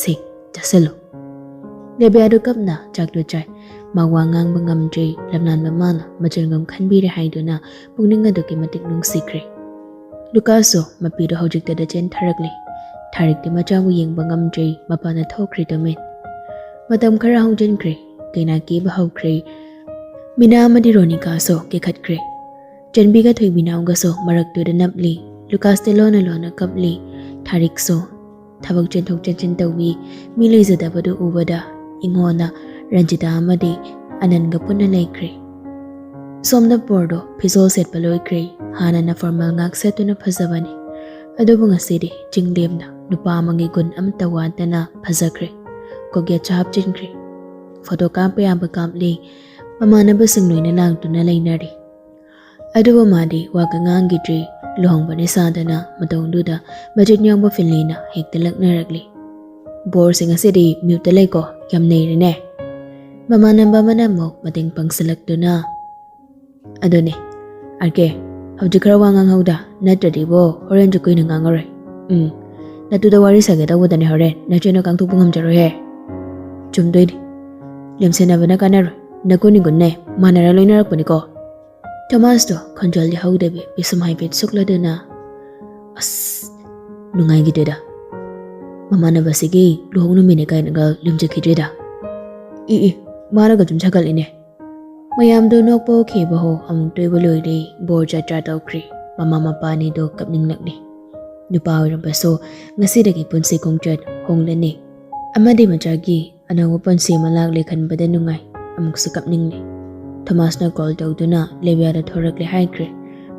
ꯁꯤ, ꯆꯥꯁꯤꯜꯂꯨ꯫" ꯂꯦꯝꯕꯤꯌꯥꯗꯨ ꯀꯞꯅ ꯆꯥꯛꯇꯨ ꯆꯥꯏ꯫ ꯃꯥ ꯋꯥ ꯉꯥꯡꯕ ꯉꯝꯗ꯭ꯔꯤ꯫ ꯂꯝꯂꯥꯟꯕ ꯃꯥꯅ ꯃꯆꯜꯒꯨꯝ ꯈꯟꯕꯤꯔꯦ ꯍꯥꯏꯗꯨꯅ ꯄꯨꯛꯅꯤꯡ ꯑꯗꯨꯛꯀꯤ ꯃꯇꯤꯛ ꯅꯨꯡꯁꯤꯈ꯭ꯔꯦ꯫ ꯂꯨꯀꯥꯁꯁꯨ ꯃꯄꯤꯗꯨ ꯍꯧꯖꯤꯛꯇꯗ ꯆꯦꯟꯊꯔꯛꯂꯤ꯫ ꯊꯥꯔꯤꯛꯇꯤ ꯃꯆꯥꯕꯨ ꯌꯦꯡꯕ ꯉꯝꯗ꯭ꯔꯤ, ꯃꯄꯥꯟꯗ ꯊꯣꯛꯈ꯭ꯔꯦ ꯇꯨꯃꯤꯟ꯫ ꯃꯇꯝ ꯈꯔ ꯍꯧꯖꯤꯟꯈ꯭ꯔꯦ꯫ ꯀꯩꯅꯥ ꯀꯦꯕ ꯍꯧꯈ꯭ꯔꯦ꯫ ꯃꯤꯅꯥ ꯑꯃꯗꯤ ꯔꯣꯅꯤꯀꯥꯁꯨ ꯀꯦꯈꯠꯈ꯭ꯔꯦ꯫ ꯆꯟꯕꯤꯒ ꯊꯣꯏꯕꯤꯅꯥꯎꯒꯁꯨ ꯃꯔꯛꯇꯨꯗ ꯅꯞꯂꯤ꯫ ꯂꯨꯀꯥꯁꯇꯤ ꯂꯣꯟꯅ ꯂꯣꯟꯅ ꯀꯞꯂꯤ꯫ ꯊꯥꯔꯤꯛꯁꯨ ꯊꯕꯛ ꯆꯦꯟꯊꯣꯛ ꯆꯦꯟꯁꯤꯟ ꯇꯧꯏ꯫ ꯃꯤ ꯂꯩꯖꯗꯕꯗꯨ ꯎꯕꯗ ꯏꯉꯣꯅ ꯔꯟꯖꯤꯇꯥ ꯑꯃꯗꯤ ꯑꯅꯟꯒ ꯄꯨꯟꯅ ꯂꯩꯈ꯭ꯔꯦ꯫ ꯁꯣꯝꯗ ꯕꯣꯔꯗꯣ ꯐꯤꯖꯣꯜ ꯁꯦꯠꯄ ꯂꯣꯏꯈ꯭ꯔꯦ꯫ ꯍꯥꯟꯅꯅ ꯐꯣꯔꯃꯦꯜ ꯉꯥꯛ ꯁꯦꯠꯇꯨꯅ ꯐꯖꯕꯅꯤ꯫ ꯑꯗꯨꯕꯨ ꯉꯁꯤꯗꯤ ꯆꯤꯡꯂꯦꯝꯅ ꯅꯨꯄꯥ ꯑꯃꯒꯤ ꯒꯨꯟ ꯑꯃꯠꯇ ꯋꯥꯠꯇꯅ ꯐꯖꯈ꯭ꯔꯦ꯫ ꯀꯣꯛꯌꯦꯠꯁꯨ ꯍꯥꯞꯆꯤꯟꯈ꯭ꯔꯦ꯫ ꯐꯣꯇꯣ ꯀꯥꯞꯄ ꯌꯥꯕ ꯀꯥꯞꯂꯤ꯫ ꯃꯃꯥꯟꯅꯕꯁꯤꯡ ꯂꯣꯏꯅ ꯂꯥꯡꯗꯨꯅ ꯂꯩꯅꯔꯤ꯫ ꯑꯗꯨꯕꯨ ꯃꯥꯗꯤ ꯋꯥꯒ ꯉꯥꯡꯈꯤꯗ꯭ꯔꯤ꯫ ꯂꯨꯍꯣꯡꯕꯅꯤ ꯁꯥꯗꯅ ꯃꯇꯧꯗꯨꯗ ꯃꯆꯤꯟ ꯌꯥꯎꯕ ꯐꯤꯜꯂꯤꯅ ꯍꯦꯛꯇ ꯂꯛꯅꯔꯛꯂꯤ꯫ "ꯕꯣꯔꯁꯦ ꯉꯁꯤꯗꯤ ꯃ꯭ꯌꯨꯠꯇ ꯂꯩꯀꯣ, ꯌꯥꯝ ꯅꯩꯔꯦꯅꯦ꯫" ꯃꯃꯥꯟꯅꯕ ꯑꯃꯅ ꯑꯃꯨꯛ ꯃꯇꯦꯡ ꯄꯥꯡꯁꯤꯜꯂꯛꯇꯨꯅ, "ꯑꯗꯨꯅꯦ, ꯑꯥꯔ ꯀꯦ, ꯍꯧꯖꯤꯛ ꯈꯔ ꯋꯥ ꯉꯥꯡꯍꯧꯗ, ꯅꯠꯇ꯭ꯔꯗꯤꯕꯣ ꯍꯣꯔꯦꯟꯁꯨ ꯀꯨꯏꯅ ꯉꯥꯡꯉꯔꯣꯏ꯫ ꯎꯝ, ꯅꯇꯨꯗ ꯋꯥꯔꯤ ꯁꯥꯒꯦ ꯇꯧꯕꯗꯅꯦ ꯍꯣꯔꯦꯟ ꯅꯆꯦꯅ ꯀꯥꯡꯊꯣꯛꯄ ꯉꯝꯖꯔꯣꯏꯍꯦ꯫" "ꯆꯨꯝꯗꯣꯏꯅꯤ, ꯂꯦꯝꯁꯤꯟꯅꯕꯅ ꯀꯥꯟꯅꯔꯣꯏ, ꯅꯒꯨꯟ ꯏꯒꯨꯟꯅꯦ ꯃꯥꯟꯅꯔ ꯂꯣꯏꯅꯔꯛꯄꯅꯤꯀꯣ꯫" ꯊꯣꯃꯥꯁꯇꯣ ꯈꯣꯟꯖꯦꯜꯗꯤ ꯍꯧꯗꯕꯤ ꯄꯤꯁꯨꯝ ꯍꯥꯏꯐꯦꯠ ꯁꯨꯛꯂꯗꯨꯅ, "ꯑꯁ, ꯅꯨꯡꯉꯥꯏꯈꯤꯗꯦꯗ꯫ ꯃꯃꯥꯟꯅꯕꯁꯤꯒꯤ ꯂꯨꯍꯣꯡ ꯅꯨꯃꯤꯠꯅꯦ ꯀꯥꯏꯅꯒ ꯂꯦꯝꯖꯈꯤꯗ꯭ꯔꯦꯗ꯫ ꯏ ꯏ, ꯃꯥꯅꯒ ꯁꯨꯝ ꯁꯥꯒꯠꯂꯤꯅꯦ꯫" ꯃꯌꯥꯝꯗꯣ ꯅꯣꯛꯄ ꯍꯧꯈꯤꯕ ꯍꯣ ꯑꯃꯨꯛꯇ ꯑꯣꯏꯕ ꯂꯣꯏꯔꯦ꯫ ꯕꯣꯔ ꯖꯥꯇ꯭ꯔꯥ ꯇꯧꯈ꯭ꯔꯦ꯫ ꯃꯃꯥ ꯃꯄꯥ ꯑꯅꯤꯗꯣ ꯀꯞꯅꯤꯡꯂꯛꯂꯦ꯫ ꯅꯨꯄꯥ ꯑꯣꯏꯔꯕꯁꯨ ꯉꯁꯤꯗꯒꯤ ꯄꯨꯟꯁꯤ ꯈꯣꯡꯆꯠ ꯍꯣꯡꯂꯅꯤ꯫ ꯑꯃꯗꯤ ꯃꯆꯥꯒꯤ ꯑꯅꯧꯕ ꯄꯨꯟꯁꯤ ꯑꯃ ꯂꯥꯛꯂꯦ ꯈꯟꯕꯗ ꯅꯨꯡꯉꯥꯏ꯫ ꯑꯃꯨꯛꯁꯨ ꯀꯞꯅꯤꯡꯂꯦ꯫ ꯊꯣꯃꯥꯁꯅ ꯀꯣꯜ ꯇꯧꯗꯨꯅ ꯂꯦꯕꯤꯌꯥꯗ ꯊꯣꯔꯛꯂꯦ ꯍꯥꯏꯈ꯭ꯔꯦ꯫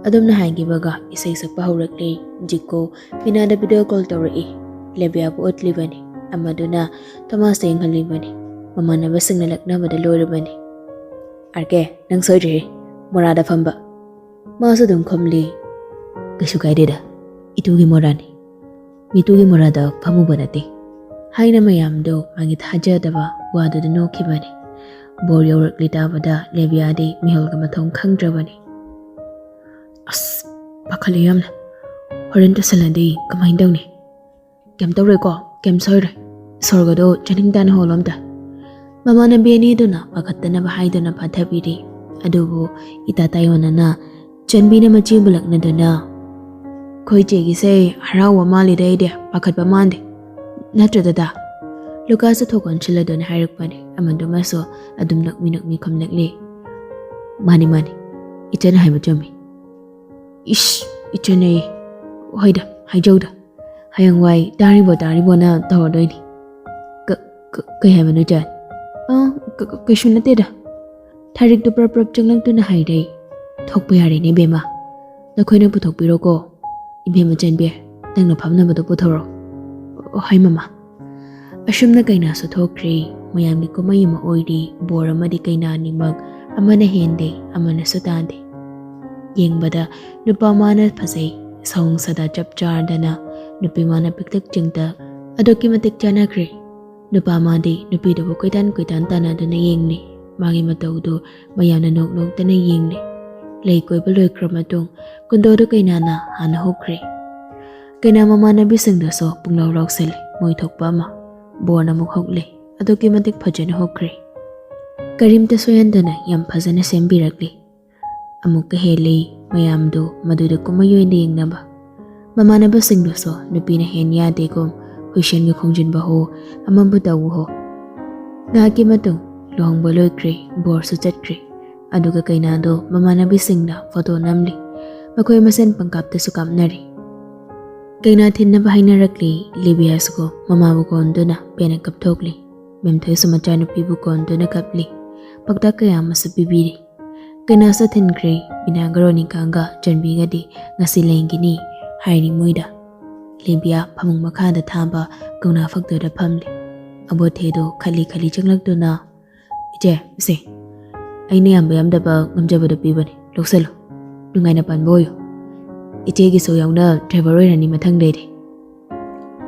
ꯑꯗꯨꯝꯅ ꯍꯥꯏꯈꯤꯕꯒ ꯏꯁꯩ ꯁꯛꯄ ꯍꯧꯔꯛꯂꯦ꯫ ꯖꯤꯀꯣ ꯃꯤꯅꯥꯗ ꯚꯤꯗꯤꯑꯣ ꯀꯣꯜ ꯇꯧꯔꯛꯏ꯫ ꯂꯦꯕꯤꯌꯥꯕꯨ ꯎꯠꯂꯤꯕꯅꯤ꯫ ꯑꯃꯗꯨꯅ ꯊꯣꯃꯥꯁꯇ ꯌꯦꯡꯍꯜꯂꯤꯕꯅꯤ꯫ ꯃꯃꯥꯟꯅꯕꯁꯤꯡꯅ ꯂꯛꯅꯕꯗ ꯂꯣꯏꯔꯕꯅꯤ꯫ "ꯑꯥꯔ ꯀꯦ, ꯅꯪ ꯁꯣꯏꯗ꯭ꯔꯦꯍꯦ꯫ ꯃꯣꯔꯥꯗ ꯐꯝꯕ꯫" ꯃꯥꯁꯨ ꯑꯗꯨꯝ ꯈꯨꯝꯂꯤ꯫ "ꯀꯩꯁꯨ ꯀꯥꯏꯗꯦꯗ, ꯏꯇꯨꯒꯤ ꯃꯣꯔꯥꯅꯤ꯫ ꯃꯤꯇꯨꯒꯤ ꯃꯣꯔꯥꯗ ꯐꯝꯃꯨꯕ ꯅꯠꯇꯦ," ꯍꯥꯏꯅ ꯃꯌꯥꯝꯗꯣ ꯃꯥꯒꯤ ꯊꯥꯖꯗꯕ ꯋꯥꯗꯨꯗ ꯅꯣꯛꯈꯤꯕꯅꯤ꯫ ꯕꯣꯔ ꯌꯧꯔꯛꯂꯤ ꯇꯥꯕꯗ ꯂꯦꯕꯤꯌꯥꯗꯤ ꯃꯤꯍꯨꯜꯒ ꯃꯊꯣꯡ ꯈꯪꯗ꯭ꯔꯕꯅꯤ꯫ "ꯑꯁ, ꯄꯥꯈꯠꯂꯦ ꯌꯥꯝꯅ꯫ ꯍꯣꯔꯦꯟ ꯇꯥꯁꯜꯂꯗꯤ ꯀꯃꯥꯏꯅ ꯇꯧꯅꯤ?" "ꯀꯩꯝ ꯇꯧꯔꯣꯏꯀꯣ, ꯀꯩꯝ ꯁꯣꯏꯔꯣꯏ꯫ ꯁꯣꯔꯒꯗꯣ ꯆꯥꯅꯤꯡ ꯇꯥꯅ ꯍꯣꯜꯂꯣ ꯑꯝꯇ꯫" ꯃꯃꯥꯟꯅꯕꯤ ꯑꯅꯤꯗꯨꯅ ꯄꯥꯈꯠꯇꯅꯕ ꯍꯥꯏꯗꯨꯅ ꯐꯥꯊꯕꯤꯔꯤ꯫ ꯑꯗꯨꯕꯨ ꯏꯇꯥ ꯇꯥꯏꯑꯣꯟꯅꯅ ꯆꯟꯕꯤꯅ ꯃꯆꯦꯕꯨ ꯂꯛꯅꯗꯨꯅ, "ꯑꯩꯈꯣꯏ ꯆꯦꯒꯤꯁꯦ ꯍꯔꯥꯎꯕ ꯃꯥꯜꯂꯤꯗ, ꯑꯩꯗꯤ ꯄꯥꯈꯠꯄ ꯃꯥꯟꯗꯦ꯫ ꯅꯠꯇ꯭ꯔ ꯗꯗꯥ?" ꯂꯨꯀꯥꯁꯁꯨ ꯊꯣꯛ ꯑꯣꯟꯁꯤꯜꯂꯗꯨꯅ ꯍꯥꯏꯔꯛꯄꯅꯤ꯫ ꯑꯃꯗꯨꯃꯁꯨ ꯑꯗꯨꯝ ꯅꯣꯛꯃꯤ ꯅꯣꯛꯃꯤ ꯈꯨꯝꯂꯛꯂꯤ꯫ "ꯃꯥꯅꯤ, ꯃꯥꯅꯤ, ꯏꯆꯟ ꯍꯥꯏꯕ ꯆꯨꯝꯃꯤ꯫" "ꯏꯁ, ꯏꯆꯟ ꯑꯌꯦ꯫ ꯍꯣꯏꯗ, ꯍꯥꯏꯖꯧꯗ꯫ ꯍꯌꯦꯡꯋꯥꯏ ꯇꯥꯔꯤꯕꯣ ꯇꯥꯔꯤꯕꯣꯅ ꯇꯧꯔꯗꯣꯏꯅꯤ꯫" "ꯀ-, ꯀ-, ꯀꯩ ꯍꯥꯏꯕꯅꯣ, ꯏꯆꯟ?" "ꯑ, ꯀ-, ꯀ-, ꯀꯩꯁꯨ ꯅꯠꯇꯦꯗ꯫" ꯊꯥꯔꯤꯛꯇꯨ ꯄ꯭ꯔꯞ ꯄ꯭ꯔꯞ ꯆꯪꯂꯛꯇꯨꯅ ꯍꯥꯏꯔꯦ꯫ "ꯊꯣꯛꯄ ꯌꯥꯔꯦꯅꯦ, ꯏꯕꯦꯝꯃ꯫ ꯅꯈꯣꯏꯅ ꯄꯨꯊꯣꯛꯄꯤꯔꯣꯀꯣ꯫ ꯏꯕꯦꯝꯃ ꯆꯟꯕꯤ, ꯅꯪꯅ ꯐꯝꯅꯕꯗꯣ ꯄꯨꯊꯣꯔꯛꯑꯣ꯫" "ꯍꯣꯏ, ꯃꯃꯥ꯫" ꯑꯁꯨꯝꯅ ꯀꯩꯅꯥꯁꯨ ꯊꯣꯛꯈ꯭ꯔꯦ꯫ ꯃꯌꯥꯝꯒꯤ ꯀꯨꯝꯍꯩ ꯑꯃ ꯑꯣꯏꯔꯤ꯫ ꯕꯣꯔ ꯑꯃꯗꯤ ꯀꯩꯅꯥ ꯑꯅꯤꯃꯛ ꯑꯃꯅ ꯍꯦꯟꯗꯦ, ꯑꯃꯅꯁꯨ ꯇꯥꯗꯦ꯫ ꯌꯦꯡꯕꯗ ꯅꯨꯄꯥ ꯃꯥꯅ ꯐꯖꯩ, ꯁꯑꯣꯡ ꯁꯥꯗꯥ ꯆꯞ ꯆꯥꯔꯗꯅ ꯅꯨꯄꯤ ꯃꯥꯅ ꯄꯤꯛꯇꯛ ꯆꯤꯡꯇꯛ, ꯑꯗꯨꯛꯀꯤ ꯃꯇꯤꯛ ꯆꯥꯟꯅꯈ꯭ꯔꯦ꯫ ꯅꯨꯄꯥ ꯃꯥꯗꯤ ꯅꯨꯄꯤꯗꯨꯕꯨ ꯀꯣꯏꯇꯥꯟ ꯀꯣꯏꯇꯥꯟ ꯇꯥꯟꯅꯗꯨꯅ ꯌꯦꯡꯂꯤ꯫ ꯃꯥꯒꯤ ꯃꯇꯧꯗꯨ ꯃꯌꯥꯝꯅ ꯅꯣꯛ ꯅꯣꯛꯇꯅ ꯌꯦꯡꯂꯤ꯫ ꯂꯩ ꯀꯣꯏꯕ ꯂꯣꯏꯈ꯭ꯔ ꯃꯇꯨꯡ ꯀꯨꯟꯗꯣꯗꯨ ꯀꯩꯅꯥꯅ ꯍꯥꯟꯅ ꯍꯧꯈ꯭ꯔꯦ꯫ ꯀꯩꯅꯥ ꯃꯃꯥꯟꯅꯕꯤꯁꯤꯡꯗꯨꯁꯨ ꯄꯨꯡꯂꯥꯎ ꯂꯥꯎꯁꯤꯜꯂꯤ꯫ ꯃꯣꯏ ꯊꯣꯛꯄ ꯑꯃ꯫ ꯕꯣꯔꯅ ꯑꯃꯨꯛ ꯍꯧꯂꯦ꯫ ꯑꯗꯨꯛꯀꯤ ꯃꯇꯤꯛ ꯐꯖꯅ ꯍꯧꯈ꯭ꯔꯦ꯫ ꯀꯔꯤꯝꯇ ꯁꯣꯏꯍꯟꯗꯅ ꯌꯥꯝ ꯐꯖꯅ ꯁꯦꯝꯕꯤꯔꯛꯂꯤ꯫ ꯑꯃꯨꯛꯀ ꯍꯦꯜꯂꯤ꯫ ꯃꯌꯥꯝꯗꯨ ꯃꯗꯨꯗ ꯀꯨꯝꯍꯩ ꯑꯣꯏꯅ ꯌꯦꯡꯅꯕ꯫ ꯃꯃꯥꯟꯅꯕꯁꯤꯡꯗꯨꯁꯨ ꯅꯨꯄꯤꯅ ꯍꯦꯟ ꯌꯥꯗꯦꯒꯨꯝ ꯍꯨꯏꯁꯦꯟꯒ ꯈꯣꯡꯖꯤꯟꯕ ꯍꯣ, ꯑꯃꯕꯨ ꯇꯧꯕ ꯍꯣ꯫ ꯉꯥꯏꯍꯥꯛꯀꯤ ꯃꯇꯨꯡ ꯂꯨꯍꯣꯡꯕ ꯂꯣꯏꯈ꯭ꯔꯦ, ꯕꯣꯔꯁꯨ ꯆꯠꯈ꯭ꯔꯦ꯫ ꯑꯗꯨꯒ ꯀꯩꯅꯥꯗꯣ ꯃꯃꯥꯟꯅꯕꯤꯁꯤꯡꯅ ꯐꯣꯇꯣ ꯅꯝꯂꯤ꯫ ꯃꯈꯣꯏ ꯃꯁꯦꯟ ꯄꯪꯀꯥꯞꯇꯁꯨ ꯀꯥꯞꯅꯔꯤ꯫ ꯀꯩꯅꯥ ꯊꯤꯟꯅꯕ ꯍꯥꯏꯅꯔꯛꯂꯤ꯫ ꯂꯤꯕꯤꯌꯥꯁꯨ ꯃꯃꯥꯕꯨ ꯀꯣꯟꯗꯨꯅ ꯄꯦꯟꯅ ꯀꯞꯊꯣꯛꯂꯤ꯫ ꯃꯦꯝꯊꯣꯏꯁꯨ ꯃꯆꯥꯅꯨꯄꯤꯕꯨ ꯀꯣꯟꯗꯨꯅ ꯀꯞꯂꯤ꯫ ꯄꯥꯎꯇꯥꯛ ꯀꯌꯥ ꯑꯃꯁꯨ ꯄꯤꯕꯤꯔꯤ꯫ ꯀꯅꯥꯁꯨ ꯊꯤꯟꯈ꯭ꯔꯦ꯫ ꯃꯤꯅꯥꯒ ꯔꯣꯅꯤꯀꯥꯒ ꯆꯟꯕꯤꯒꯗꯤ ꯉꯁꯤ ꯂꯩꯒꯅꯤ ꯍꯥꯏꯔꯤ ꯃꯣꯏꯗ꯫ ꯂꯦꯕꯤꯌꯥ ꯐꯃꯨꯡ ꯃꯈꯥꯗ ꯊꯥꯕ ꯀꯧꯅꯥ ꯐꯛꯇꯨꯗ ꯐꯝꯂꯤ꯫ ꯑꯕꯣꯊꯦꯗꯣ ꯈꯜꯂꯤ ꯈꯜꯂꯤ ꯆꯪꯂꯛꯇꯨꯅ, "ꯏꯆꯦ, ꯏꯆꯦ, ꯑꯩꯅ ꯌꯥꯝꯕ ꯌꯥꯝꯗꯕ ꯉꯝꯖꯕꯗꯣ ꯄꯤꯕꯅꯤ, ꯂꯧꯁꯜꯂꯨ꯫ ꯅꯨꯡꯉꯥꯏꯅ ꯄꯥꯟꯕ ꯑꯣꯏꯌꯨ꯫ ꯏꯆꯦꯒꯤꯁꯨ ꯌꯥꯎꯅ ꯗ꯭ꯔꯥꯏꯚꯔ ꯑꯣꯏꯔꯅꯤ ꯃꯊꯪꯗꯩꯗꯤ꯫"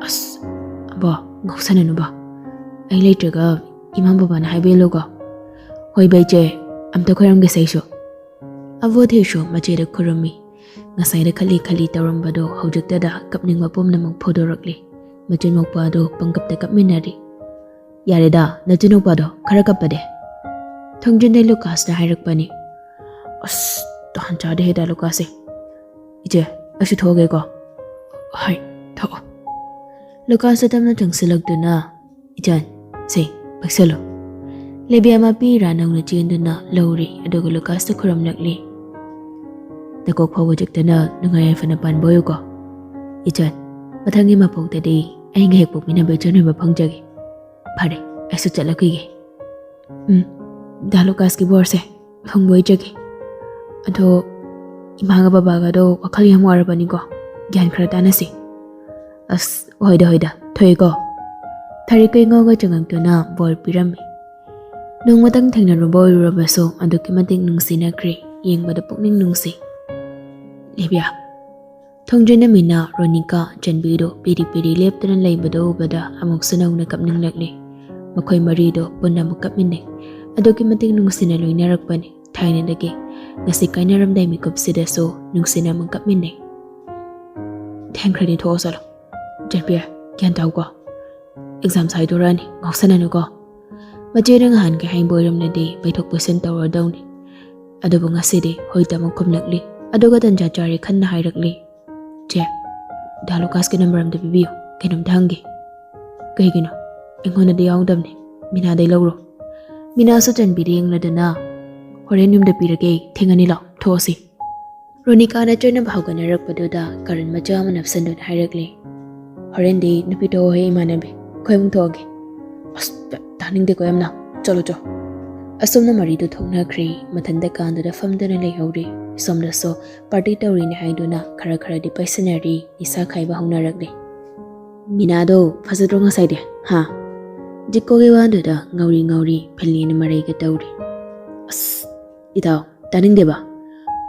"ꯑꯁ, ꯑꯕꯣ, ꯉꯥꯎꯁꯟꯅꯅꯨꯕꯣ꯫ ꯑꯩ ꯂꯩꯇ꯭ꯔꯒ ꯏꯃꯥ ꯕꯕꯥꯅ ꯍꯥꯏꯕ ꯏꯜꯂꯨꯀꯣ꯫" "ꯍꯣꯏꯕ ꯏꯆꯦ, ꯑꯝꯇ ꯈꯣꯏꯔꯝꯒꯦꯁꯦ ꯑꯩꯁꯨ꯫" ꯑꯕꯣꯊꯦꯁꯨ ꯃꯆꯦꯗ ꯈꯨꯔꯨꯝꯃꯤ꯫ ꯉꯁꯥꯏꯗ ꯈꯜꯂꯤ ꯈꯜꯂꯤ ꯇꯧꯔꯝꯕꯗꯣ ꯍꯧꯖꯤꯛꯇꯗ ꯀꯞꯅꯤꯡꯕ ꯄꯨꯝꯅꯃꯛ ꯐꯣꯡꯗꯣꯔꯛꯂꯤ꯫ ꯃꯆꯤꯟ ꯃꯧꯄꯥꯗꯣ ꯄꯪꯀꯞꯇ ꯀꯞꯃꯤꯟꯅꯔꯤ꯫ "ꯌꯥꯔꯦꯗ, ꯅꯆꯤꯟ ꯅꯨꯄꯥꯗꯣ ꯈꯔ ꯀꯞꯄꯗꯤ꯫" ꯊꯣꯡꯖꯤꯟꯗꯩ ꯂꯨꯀꯥꯁꯅ ꯍꯥꯏꯔꯛꯄꯅꯤ꯫ "ꯑꯁ, ꯇꯥꯟ ꯆꯥꯗꯦꯍꯦ ꯗꯥ ꯂꯨꯀꯥꯁꯁꯦ꯫ ꯏꯆꯦ, ꯑꯩꯁꯨ ꯊꯣꯛꯑꯒꯦꯀꯣ꯫" "ꯍꯣꯏ, ꯊꯣꯛꯑꯣ꯫" ꯂꯨꯀꯥꯁꯇ ꯇꯞꯅ ꯆꯪꯁꯤꯜꯂꯛꯇꯨꯅ, "ꯏꯆꯟ, ꯁꯦ, ꯄꯥꯏꯁꯜꯂꯨ꯫" ꯂꯦꯕꯤꯌꯥ ꯃꯄꯤ ꯏꯔꯥ ꯅꯧꯅ ꯆꯦꯟꯗꯨꯅ ꯂꯧꯔꯤ, ꯑꯗꯨꯒ ꯂꯨꯀꯥꯁꯇ ꯈꯨꯔꯨꯝꯂꯛꯂꯤ꯫ "ꯅꯀꯣꯛ ꯐꯥꯎꯕ ꯆꯤꯛꯇꯅ ꯅꯨꯡꯉꯥꯏ ꯌꯥꯏꯐꯅ ꯄꯥꯟꯕ ꯑꯣꯏꯌꯨꯀꯣ꯫ ꯏꯆꯟ, ꯃꯊꯪꯒꯤ ꯃꯄꯣꯛꯇꯗꯤ ꯑꯩꯒ ꯍꯦꯛ ꯄꯣꯛꯃꯤꯟꯅꯕ ꯏꯆꯟ ꯑꯣꯏꯕ ꯐꯪꯖꯒꯦ꯫ ꯐꯔꯦ, ꯑꯩꯁꯨ ꯆꯠꯂꯛꯈꯤꯒꯦ꯫" "ꯎꯝ, ꯗꯥ ꯂꯨꯀꯥꯁꯀꯤ ꯕꯣꯔꯁꯦ ꯐꯪꯕ ꯑꯣꯏꯖꯒꯦ꯫ ꯑꯗꯣ ꯏꯃꯥꯒ ꯕꯕꯥꯒꯗꯣ ꯋꯥꯈꯜ ꯌꯥꯝ ꯋꯥꯔꯕꯅꯤꯀꯣ꯫ ꯒ꯭ꯌꯥꯟ ꯈꯔ ꯇꯥꯅꯁꯤ꯫" "ꯑꯁ, ꯍꯣꯏꯗ, ꯍꯣꯏꯗ, ꯊꯣꯛꯑꯦꯀꯣ꯫" ꯊꯥꯔꯤꯛ ꯀꯩꯉꯥꯎꯒ ꯆꯪꯉꯛꯇꯨꯅ ꯕꯣꯔ ꯄꯤꯔꯝꯃꯤ꯫ ꯅꯣꯡꯃꯇꯪ ꯊꯦꯡꯅꯔꯨꯕ ꯑꯣꯏꯔꯨꯔꯕꯁꯨ ꯑꯗꯨꯛꯀꯤ ꯃꯇꯤꯛ ꯅꯨꯡꯁꯤꯅꯈ꯭ꯔꯦ꯫ ꯌꯦꯡꯕꯗ ꯄꯨꯛꯅꯤꯡ ꯅꯨꯡꯁꯤ꯫ ꯂꯦꯕꯤꯌꯥ꯫ ꯊꯣꯡꯖꯤꯟꯅ ꯃꯤꯅꯥ ꯔꯣꯅꯤꯀꯥ ꯆꯟꯕꯤꯗꯨ ꯄꯤꯔꯤ ꯄꯤꯔꯤ ꯂꯦꯞꯇꯨꯅ ꯂꯩꯕꯗꯨ ꯎꯕꯗ ꯑꯃꯨꯛꯁꯨ ꯅꯧꯅ ꯀꯞꯅꯤꯡꯂꯛꯂꯤ꯫ ꯃꯈꯣꯏ ꯃꯔꯤꯗꯣ ꯄꯨꯟꯅ ꯑꯃꯨꯛ ꯀꯞꯃꯤꯟꯅꯩ꯫ ꯑꯗꯨꯛꯀꯤ ꯃꯇꯤꯛ ꯅꯨꯡꯁꯤꯅ ꯂꯣꯏꯅꯔꯛꯄꯅꯤ꯫ ꯊꯥꯏꯅꯗꯒꯤ ꯉꯁꯤ ꯀꯥꯏꯅꯔꯝꯗꯥꯏ ꯃꯤꯀꯨꯞꯁꯤꯗꯁꯨ ꯅꯨꯡꯁꯤꯅ ꯑꯃꯨꯛ ꯀꯞꯃꯤꯟꯅꯩ꯫ "ꯊꯦꯡꯈ꯭ꯔꯅꯤ, ꯊꯣꯛꯑꯣ ꯆꯠꯂꯣ꯫ ꯖꯦꯟ ꯄꯤꯌꯔ, ꯒ꯭ꯌꯥꯟ ꯇꯥꯎꯀꯣ꯫ ꯑꯦꯛꯖꯥꯝ ꯁꯥꯏꯗꯣꯔꯛꯑꯅꯤ, ꯉꯥꯎꯁꯟꯅꯅꯨꯀꯣ꯫ ꯃꯆꯦꯅ ꯉꯍꯥꯟꯈꯩ ꯍꯥꯏꯕ ꯑꯣꯏꯔꯝꯂꯗꯤ ꯄꯩꯊꯣꯛ ꯄꯩꯁꯤꯟ ꯇꯧꯔꯗꯧꯅꯤ꯫ ꯑꯗꯨꯕꯨ ꯉꯁꯤꯗꯤ ꯍꯣꯏ ꯇꯥꯃꯣ ꯈꯨꯝꯂꯛꯂꯤ꯫ ꯑꯗꯨꯒ ꯇꯟꯖꯥ ꯆꯥꯔꯦ ꯈꯟꯅ ꯍꯥꯏꯔꯛꯂꯤ, "ꯆꯦ, ꯗꯥ ꯂꯨꯀꯥꯁꯀꯤ ꯅꯝꯕꯔ ꯑꯝꯇ ꯄꯤꯕꯤꯌꯨ, ꯀꯩꯅꯣꯝꯇ ꯍꯪꯒꯦ꯫" "ꯀꯩꯒꯤꯅꯣ? ꯑꯩꯉꯣꯟꯗꯗꯤ ꯌꯥꯎꯗꯕꯅꯤ, ꯃꯤꯅꯥꯗꯩ ꯂꯧꯔꯣ꯫" ꯃꯤꯅꯥꯁꯨ ꯆꯟꯕꯤꯗ ꯌꯦꯡꯂꯗꯨꯅ, "ꯍꯣꯔꯦꯟ ꯌꯨꯝꯗ ꯄꯤꯔꯒꯦ, ꯊꯦꯡꯉꯅꯤ, ꯂꯥꯛꯑꯣ, ꯊꯣꯛꯑꯁꯤ꯫" ꯔꯣꯅꯤꯀꯥꯅ ꯆꯠꯅꯕ ꯍꯧꯒꯠꯅꯔꯛꯄꯗꯨꯗ ꯀꯔꯟ ꯃꯆꯥ ꯑꯃ ꯅꯞꯁꯟꯗꯨꯅ ꯍꯥꯏꯔꯛꯂꯤ, "ꯍꯣꯔꯦꯟꯗꯤ ꯅꯨꯄꯤ ꯊꯣꯛꯑꯣꯍꯦ ꯏꯃꯥꯟꯅꯕꯤ, ꯑꯩꯈꯣꯏ ꯑꯍꯨꯝ ꯊꯣꯛꯑꯒꯦ꯫" "ꯑꯁ, ꯇꯥ-, ꯇꯥꯅꯤꯡꯗꯦꯀꯣ ꯌꯥꯝꯅ, ꯆꯠꯂꯣ ꯆꯣ꯫" ꯑꯁꯣꯝꯅ ꯃꯔꯤꯗꯨ ꯊꯣꯛꯅꯈ꯭ꯔꯦ꯫ ꯃꯊꯟꯇ ꯀꯥꯗꯨꯗ ꯐꯝꯗꯨꯅ ꯂꯩꯍꯧꯔꯦ꯫ ꯁꯣꯝꯗꯁꯨ ꯄꯥꯔꯇꯤ ꯇꯧꯔꯤꯅꯦ ꯍꯥꯏꯗꯨꯅ ꯈꯔ ꯈꯔꯗꯤ ꯄꯩꯁꯟꯅꯔꯤ꯫ ꯅꯤꯁꯥ ꯈꯥꯏꯕ ꯍꯧꯅꯔꯛꯂꯦ꯫ "ꯃꯤꯅꯥꯗꯣ ꯐꯖꯗ꯭ꯔꯣ ꯉꯁꯥꯏꯗꯤ? ꯍꯥ?" ꯖꯤꯀꯣꯒꯤ ꯋꯥꯗꯨꯗ ꯉꯥꯎꯔꯤ ꯉꯥꯎꯔꯤ ꯐꯤꯜꯂꯤꯅ ꯃꯔꯩꯒ ꯇꯧꯔꯤ꯫ "ꯑꯁ, ꯏꯇꯥꯎ, ꯇꯥꯅꯤꯡꯗꯦꯕ꯫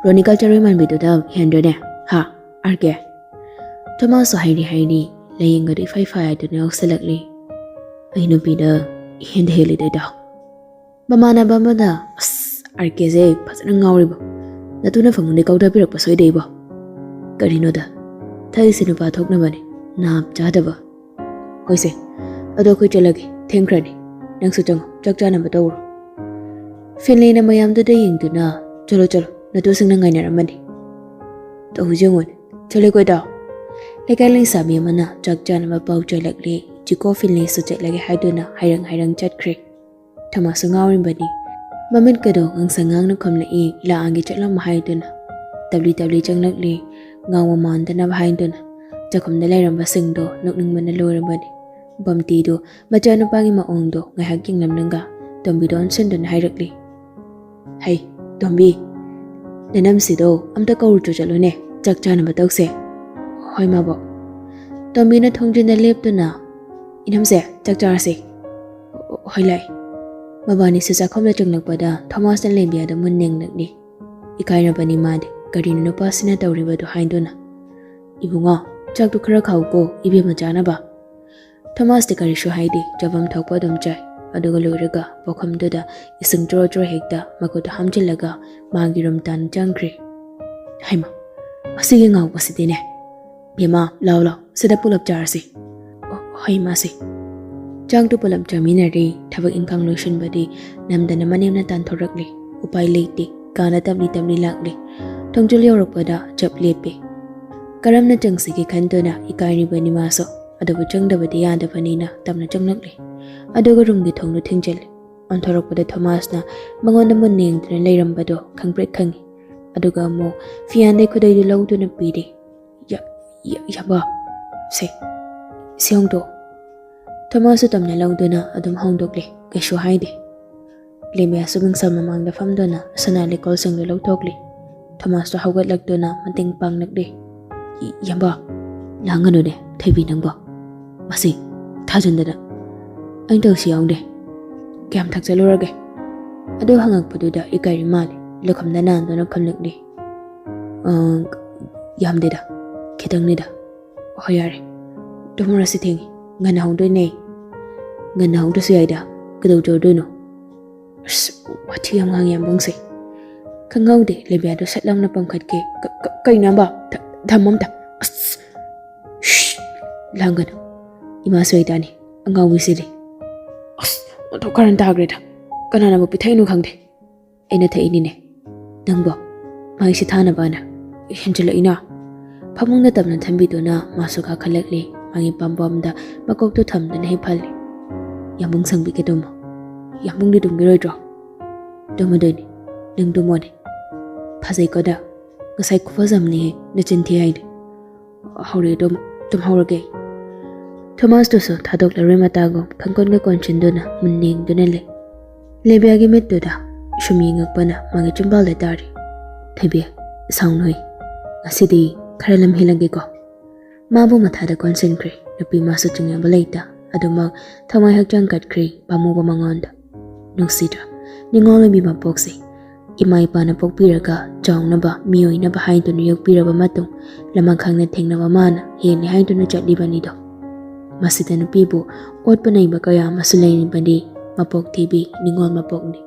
ꯔꯣꯅꯤꯀꯜ ꯆꯔꯣꯏ ꯃꯥꯟꯕꯤꯗꯨꯗ ꯍꯦꯟꯗ꯭ꯔꯣꯅꯦ? ꯍꯥ, ꯑꯥꯔ ꯀꯦ?" ꯊꯣꯃꯥꯁꯁꯨ ꯍꯥꯏꯔꯤ ꯍꯥꯏꯔꯤ ꯂꯥꯏꯌꯦꯡꯒꯗꯨ ꯏꯐꯥꯏ ꯐꯥꯏꯗꯨꯅ ꯌꯥꯎꯁꯜꯂꯛꯂꯤ꯫ "ꯑꯩ ꯅꯨꯄꯤꯗ ꯏꯍꯦꯟꯗ ꯍꯦꯜꯂꯤꯗ, ꯏꯇꯥꯎ꯫ ꯃꯃꯥꯟꯅꯕ ꯑꯃꯅ, ꯑꯁ, ꯑꯥꯔ ꯀꯦꯁꯦ ꯐꯖꯅ ꯉꯥꯎꯔꯤꯕꯣ꯫ ꯅꯇꯨꯅ ꯐꯃꯨꯡꯗꯩ ꯀꯧꯊꯕꯤꯔꯛꯄ ꯁꯣꯏꯗꯩꯕꯣ꯫ ꯀꯔꯤꯅꯣꯗ, ꯊꯛꯏꯁꯦ ꯅꯨꯄꯥ ꯊꯣꯛꯅꯕꯅꯤ, ꯅꯥꯞ ꯆꯥꯗꯕ꯫ ꯍꯣꯏꯁꯦ, ꯑꯗꯣ ꯑꯩꯈꯣꯏ ꯆꯠꯂꯒꯦ, ꯊꯦꯡꯈ꯭ꯔꯅꯤ꯫ ꯅꯪꯁꯨ ꯆꯪꯉꯣ, ꯆꯥꯛ ꯆꯥꯅꯕ ꯇꯧꯔꯣ꯫" ꯐꯤꯟꯂꯦꯅ ꯃꯌꯥꯝꯗꯨꯗ ꯌꯦꯡꯗꯨꯅ, "ꯆꯠꯂꯣ, ꯆꯠꯂꯣ, ꯅꯇꯨꯁꯤꯡꯅ ꯉꯥꯏꯅꯔꯝꯃꯅꯤ꯫" "ꯇꯧꯍꯧꯁꯤ ꯌꯦꯡꯉꯣꯅꯦ, ꯆꯠꯂꯦꯀꯣ, ꯏꯇꯥꯎ꯫" ꯂꯩꯀꯥꯏ ꯂꯩꯁꯥꯕꯤ ꯑꯃꯅ ꯆꯥꯛ ꯆꯥꯅꯕ ꯄꯥꯎ ꯆꯦꯜꯂꯛꯂꯦ꯫ ꯖꯤꯀꯣ ꯐꯤꯟꯂꯦꯁꯨ ꯆꯠꯂꯒꯦ ꯍꯥꯏꯗꯨꯅ ꯍꯥꯏꯔꯪ ꯍꯥꯏꯔꯪ ꯆꯠꯈ꯭ꯔꯦ꯫ ꯊꯣꯃꯥꯁꯁꯨ ꯉꯥꯎꯔꯤꯕꯅꯤ꯫ ꯃꯃꯤꯠꯀꯗꯣ ꯉꯥꯡꯁꯪ ꯉꯥꯡꯅ ꯈꯨꯝꯂꯛꯏ, ꯂꯥꯛꯑꯒꯦ ꯆꯠꯂꯝꯃꯣ ꯍꯥꯏꯗꯨꯅ꯫ ꯇꯞꯂꯤ ꯇꯞꯂꯤ ꯆꯪꯂꯛꯂꯤ, ꯉꯥꯎꯕ ꯃꯥꯟꯗꯅꯕ ꯍꯥꯏꯗꯨꯅ꯫ ꯆꯥꯛꯈꯨꯝꯗ ꯂꯩꯔꯝꯕꯁꯤꯡꯗꯣ ꯅꯣꯛꯅꯤꯡꯕꯅ ꯂꯣꯏꯔꯕꯅꯤ꯫ ꯕꯝꯇꯤꯗꯣ ꯃꯆꯥꯅꯨꯄꯥꯒꯤ ꯃꯑꯣꯡꯗꯣ ꯉꯥꯏꯍꯥꯛ ꯌꯦꯡꯂꯝꯂꯒ ꯇꯣꯝꯕꯤꯗꯣ ꯑꯣꯟꯁꯤꯟꯗꯨꯅ ꯍꯥꯏꯔꯛꯂꯤ, "ꯍꯩ, ꯇꯣꯝꯕꯤ, ꯅꯅꯝꯁꯤꯗꯣ ꯑꯝꯇ ꯀꯧꯔꯨꯆꯣ ꯆꯠꯂꯨꯅꯦ, ꯆꯥꯛ ꯆꯥꯅꯕ ꯇꯧꯁꯦ꯫" "ꯍꯣꯏ, ꯃꯥꯕꯣꯛ꯫" ꯇꯣꯝꯕꯤꯅ ꯊꯣꯡꯖꯤꯟꯗ ꯂꯦꯞꯇꯨꯅ, "ꯏꯅꯝꯁꯦ, ꯆꯥꯛ ꯆꯥꯔꯁꯤ꯫" "ꯍꯣꯏ, ꯂꯥꯛꯑꯦ꯫" ꯃꯕꯥꯅꯤꯁꯨ ꯆꯥꯛꯈꯨꯝꯗ ꯆꯪꯂꯛꯄꯗ ꯊꯣꯃꯥꯁꯅ ꯂꯦꯝꯕꯤꯌꯥꯗ ꯃꯨꯟꯅ ꯌꯦꯡꯂꯛꯂꯤ꯫ ꯏꯀꯥꯏꯔꯕꯅꯤ ꯃꯥꯗꯤ, ꯀꯔꯤꯅꯣ ꯅꯨꯄꯥꯁꯤꯅ ꯇꯧꯔꯤꯕꯗꯨ ꯍꯥꯏꯗꯨꯅ꯫ "ꯏꯕꯨꯡꯉꯣ, ꯆꯥꯛꯇꯨ ꯈꯔ ꯈꯥꯎꯀꯣ, ꯏꯕꯦꯝꯃ ꯆꯥꯅꯕ꯫" ꯊꯣꯃꯥꯁꯇꯤ ꯀꯔꯤꯁꯨ ꯍꯥꯏꯗꯦ, ꯆꯥꯐꯝ ꯊꯣꯛꯄ ꯑꯗꯨꯝ ꯆꯥꯏ꯫ ꯑꯗꯨꯒ ꯂꯣꯏꯔꯒ ꯄꯣꯈꯝꯗꯨꯗ ꯏꯁꯤꯡ ꯆꯣꯔꯣ ꯆꯣꯔꯣ ꯍꯦꯛꯇ ꯃꯈꯨꯠꯇ ꯍꯥꯝꯖꯤꯜꯂꯒ ꯃꯥꯒꯤ ꯔꯨꯝ ꯇꯥꯟꯅ ꯆꯪꯈ꯭ꯔꯦ꯫ "ꯍꯩꯃꯥ, ꯑꯁꯤꯒꯤ ꯉꯥꯎꯕꯁꯤꯗꯤꯅꯦ꯫ ꯕꯦꯝꯃ, ꯂꯥꯎ ꯂꯥꯎ, ꯁꯤꯗ ꯄꯨꯂꯞ ꯆꯥꯔꯁꯤ꯫" "ꯑꯣ, ꯍꯣꯏ, ꯃꯥꯁꯤ꯫" ꯆꯥꯛꯇꯨ ꯄꯨꯂꯞ ꯆꯥꯃꯤꯟꯅꯔꯦ꯫ ꯊꯕꯛ ꯏꯪꯈꯥꯡ ꯂꯣꯏꯁꯤꯟꯕꯗꯤ ꯅꯝꯗꯅ ꯃꯅꯦꯝꯅ ꯇꯥꯟꯊꯣꯔꯛꯂꯦ꯫ ꯎꯄꯥꯏ ꯂꯩꯇꯦ, ꯀꯥꯅ ꯇꯞꯂꯤ ꯇꯞꯂꯤ ꯂꯥꯛꯂꯦ꯫ ꯊꯣꯡꯖꯤꯜ ꯌꯧꯔꯛꯄꯗ ꯆꯞ ꯂꯦꯞꯄꯦ꯫ ꯀꯔꯝꯅ ꯆꯪꯁꯤꯒꯦ ꯈꯟꯗꯨꯅ ꯏꯀꯥꯏꯔꯤꯕꯅꯤ ꯃꯥꯁꯨ꯫ ꯑꯗꯨꯕꯨ ꯆꯪꯗꯕꯗꯤ ꯌꯥꯗꯕꯅꯤꯅ ꯇꯞꯅ ꯆꯪꯂꯛꯂꯦ꯫ ꯑꯗꯨꯒ ꯔꯨꯝꯒꯤ ꯊꯣꯡꯗꯨ ꯊꯤꯡꯖꯤꯜꯂꯦ꯫ ꯑꯣꯟꯊꯣꯔꯛꯄꯗ ꯊꯣꯃꯥꯁꯅ ꯃꯉꯣꯟꯗ ꯃꯨꯟꯅ ꯌꯦꯡꯗꯨꯅ ꯂꯩꯔꯝꯕꯗꯣ ꯈꯪꯄ꯭ꯔꯦꯛ ꯈꯪꯉꯤ꯫ ꯑꯗꯨꯒ ꯑꯃꯨꯛ ꯐꯤꯌꯥꯟꯗꯩ ꯈꯨꯗꯩꯗꯨ ꯂꯧꯗꯨꯅ ꯄꯤꯔꯦ꯫ "ꯌꯥ-, ꯌꯥ-, ꯌꯥꯕ, ꯁꯦ, ꯁꯤ ꯍꯣꯡꯗꯣꯛꯑꯣ꯫" ꯊꯣꯃꯥꯁꯁꯨ ꯇꯞꯅ ꯂꯧꯗꯨꯅ ꯑꯗꯨꯝ ꯍꯣꯡꯗꯣꯛꯂꯦ, ꯀꯩꯁꯨ ꯍꯥꯏꯗꯦ꯫ ꯂꯦꯃꯤꯌꯥꯁꯨ ꯃꯤꯡꯁꯦꯜ ꯃꯃꯥꯡꯗ ꯐꯝꯗꯨꯅ ꯁꯅꯥ ꯂꯤꯛꯀꯣꯟꯁꯤꯡꯗꯨ ꯂꯧꯊꯣꯛꯂꯤ꯫ ꯊꯣꯃꯥꯁꯇꯣ ꯍꯧꯒꯠꯂꯛꯇꯨꯅ ꯃꯇꯦꯡ ꯄꯥꯡꯂꯛꯂꯤ꯫ "ꯏ-, ꯏꯌꯥꯝꯕ, ꯂꯥꯡꯒꯅꯨꯅꯦ, ꯊꯣꯏꯕꯤ ꯅꯪꯕꯣ꯫ ꯃꯁꯤ ꯊꯥꯖꯟꯗꯅ꯫ ꯑꯩꯅ ꯇꯧꯁꯤ ꯌꯥꯎꯗꯦ꯫ ꯀꯌꯥꯝ ꯊꯛꯆꯜꯂꯨꯔꯒꯦ?" ꯑꯗꯨ ꯍꯪꯉꯛꯄꯗꯨꯗ ꯏꯀꯥꯏꯔꯤ ꯃꯥꯜꯂꯤ꯫ ꯂꯨꯈꯝꯗ ꯅꯥꯟꯗꯨꯅ ꯈꯨꯝꯂꯛꯂꯤ꯫ "ꯑ, ꯌꯥꯝꯗꯦꯗ, ꯈꯤꯇꯪꯅꯤꯗ꯫" "ꯍꯣꯏ, ꯌꯥꯔꯦ꯫ ꯇꯨꯝꯃꯨꯔꯁꯤ, ꯊꯦꯡꯉꯤ꯫ ꯉꯟꯅ ꯍꯧꯗꯣꯏꯅꯦ꯫" "ꯉꯟꯅ ꯍꯧꯗ꯭ꯔꯁꯨ ꯌꯥꯏꯗ꯫ ꯀꯩꯗꯧꯖꯔꯨꯗꯣꯏꯅꯣ?" "ꯑꯁ, ꯋꯥꯊꯤ ꯌꯥꯝ ꯉꯥꯡꯉꯦ ꯌꯥꯝꯕꯨꯡꯁꯦ꯫" ꯈꯪꯍꯧꯗꯦ, ꯂꯦꯃꯤꯌꯥꯗꯣ ꯁꯠ ꯂꯥꯎꯅ ꯄꯥꯡꯈꯠꯀꯦ꯫ "ꯀ-, ꯀ-, ꯀꯩꯅꯣ ꯌꯥꯝꯕ? ꯊ-, ꯊꯝꯃꯣ ꯑꯝꯇ꯫ ꯑꯁ, ꯁ꯭ꯁ, ꯂꯥꯡꯒꯅꯨ꯫ ꯏꯃꯥ ꯁꯣꯏꯗꯥꯅꯤ, ꯑꯉꯥꯎꯕꯤꯁꯤꯗꯤ꯫ ꯑꯁ, ꯃꯊꯧ ꯀꯔꯟ ꯇꯥꯈ꯭ꯔꯦꯗ꯫ ꯀꯅꯥꯅꯕꯨ ꯄꯤꯊꯛꯏꯅꯣ ꯈꯪꯗꯦ꯫ ꯑꯩꯅ ꯊꯛꯏꯅꯤꯅꯦ꯫ ꯅꯪꯕꯣ, ꯃꯥꯏꯁꯤ ꯊꯥꯅꯕꯅ ꯍꯦꯟꯖꯤꯜꯂꯛꯏꯅ꯫" ꯐꯃꯨꯡꯗ ꯇꯞꯅ ꯊꯝꯕꯤꯗꯨꯅ ꯃꯥꯁꯨ ꯀꯥꯈꯠꯂꯛꯂꯦ꯫ ꯃꯥꯒꯤ ꯄꯥꯝꯕꯣꯝꯗ ꯃꯀꯣꯛꯇꯨ ꯊꯝꯗꯨꯅ ꯍꯤꯞꯍꯜꯂꯦ꯫ "ꯌꯥꯝꯕꯨꯡ ꯁꯪꯕꯤꯒꯦ ꯇꯨꯝꯃꯣ꯫ ꯌꯥꯝꯕꯨꯡꯗꯤ ꯇꯨꯝꯈꯤꯔꯣꯏꯗ꯭ꯔꯣ?" "ꯇꯨꯝꯃꯗꯣꯏꯅꯤ꯫ ꯅꯪ ꯇꯨꯝꯃꯣꯅꯦ꯫ ꯐꯖꯩꯀꯣꯗ꯫ ꯉꯁꯥꯏ ꯈꯨꯐꯖ ꯑꯃꯅꯤꯍꯦ, ꯅꯆꯤꯟ ꯊꯤ ꯍꯥꯏꯅꯤ꯫" "ꯍꯧꯔꯦ ꯑꯗꯨꯝ, ꯇꯨꯝꯍꯧꯔꯒꯦ꯫" ꯊꯣꯃꯥꯁꯇꯨꯁꯨ ꯊꯥꯗꯣꯛꯂꯔꯣꯏ ꯃꯇꯥꯒꯨꯝ ꯈꯪꯀꯣꯟꯒ ꯀꯣꯟꯁꯤꯟꯗꯨꯅ ꯃꯨꯟ ꯌꯦꯡꯗꯨꯅ ꯂꯩ꯫ ꯂꯦꯕꯤꯌꯥꯒꯤ ꯃꯤꯠꯇꯨꯗ ꯁꯨꯝ ꯌꯦꯡꯉꯛꯄꯅ ꯃꯥꯒꯤ ꯆꯤꯝꯕꯥꯜꯗ ꯇꯥꯔꯤ꯫ "ꯊꯣꯏꯕꯤ, ꯁꯥꯎꯅꯨꯍꯦ꯫ ꯉꯁꯤꯗꯤ ꯈꯔ ꯂꯝ ꯍꯦꯜꯂꯒꯦꯀꯣ꯫" ꯃꯥꯕꯨ ꯃꯊꯥꯗ ꯀꯣꯟꯁꯤꯟꯈ꯭ꯔꯦ꯫ ꯅꯨꯄꯤ ꯃꯥꯁꯨ ꯆꯤꯡꯅꯕ ꯂꯩꯇ꯫ ꯑꯗꯨꯃꯛ ꯊꯋꯥꯏ ꯍꯛꯆꯥꯡ ꯀꯠꯈ꯭ꯔꯦ ꯄꯥꯝꯃꯨꯕ ꯃꯉꯣꯟꯗ꯫ ꯅꯨꯡꯁꯤꯗ꯭ꯔꯥ? ꯅꯤꯡꯉꯣꯜ ꯑꯣꯏꯕꯤ ꯃꯄꯣꯛꯁꯦ꯫ ꯏꯃꯥ ꯏꯄꯥꯅ ꯄꯣꯛꯄꯤꯔꯒ ꯆꯥꯎꯅꯕ, ꯃꯤ ꯑꯣꯏꯅꯕ ꯍꯥꯏꯗꯨꯅ ꯌꯣꯛꯄꯤꯔꯕ ꯃꯇꯨꯡ, ꯂꯃꯟ ꯈꯪꯅ ꯊꯦꯡꯅꯕ ꯃꯥꯅ ꯍꯦꯜꯂꯦ ꯍꯥꯏꯗꯨꯅ ꯆꯠꯂꯤꯕꯅꯤꯗꯣ꯫ ꯃꯁꯤꯗ ꯅꯨꯄꯤꯕꯨ ꯑꯣꯠꯄ ꯅꯩꯕ ꯀꯌꯥ ꯑꯃꯁꯨ ꯂꯩꯔꯤꯕꯅꯤ꯫ ꯃꯄꯣꯛ ꯊꯤꯕꯤ, ꯅꯤꯡꯉꯣꯜ ꯃꯄꯣꯛꯅꯤ꯫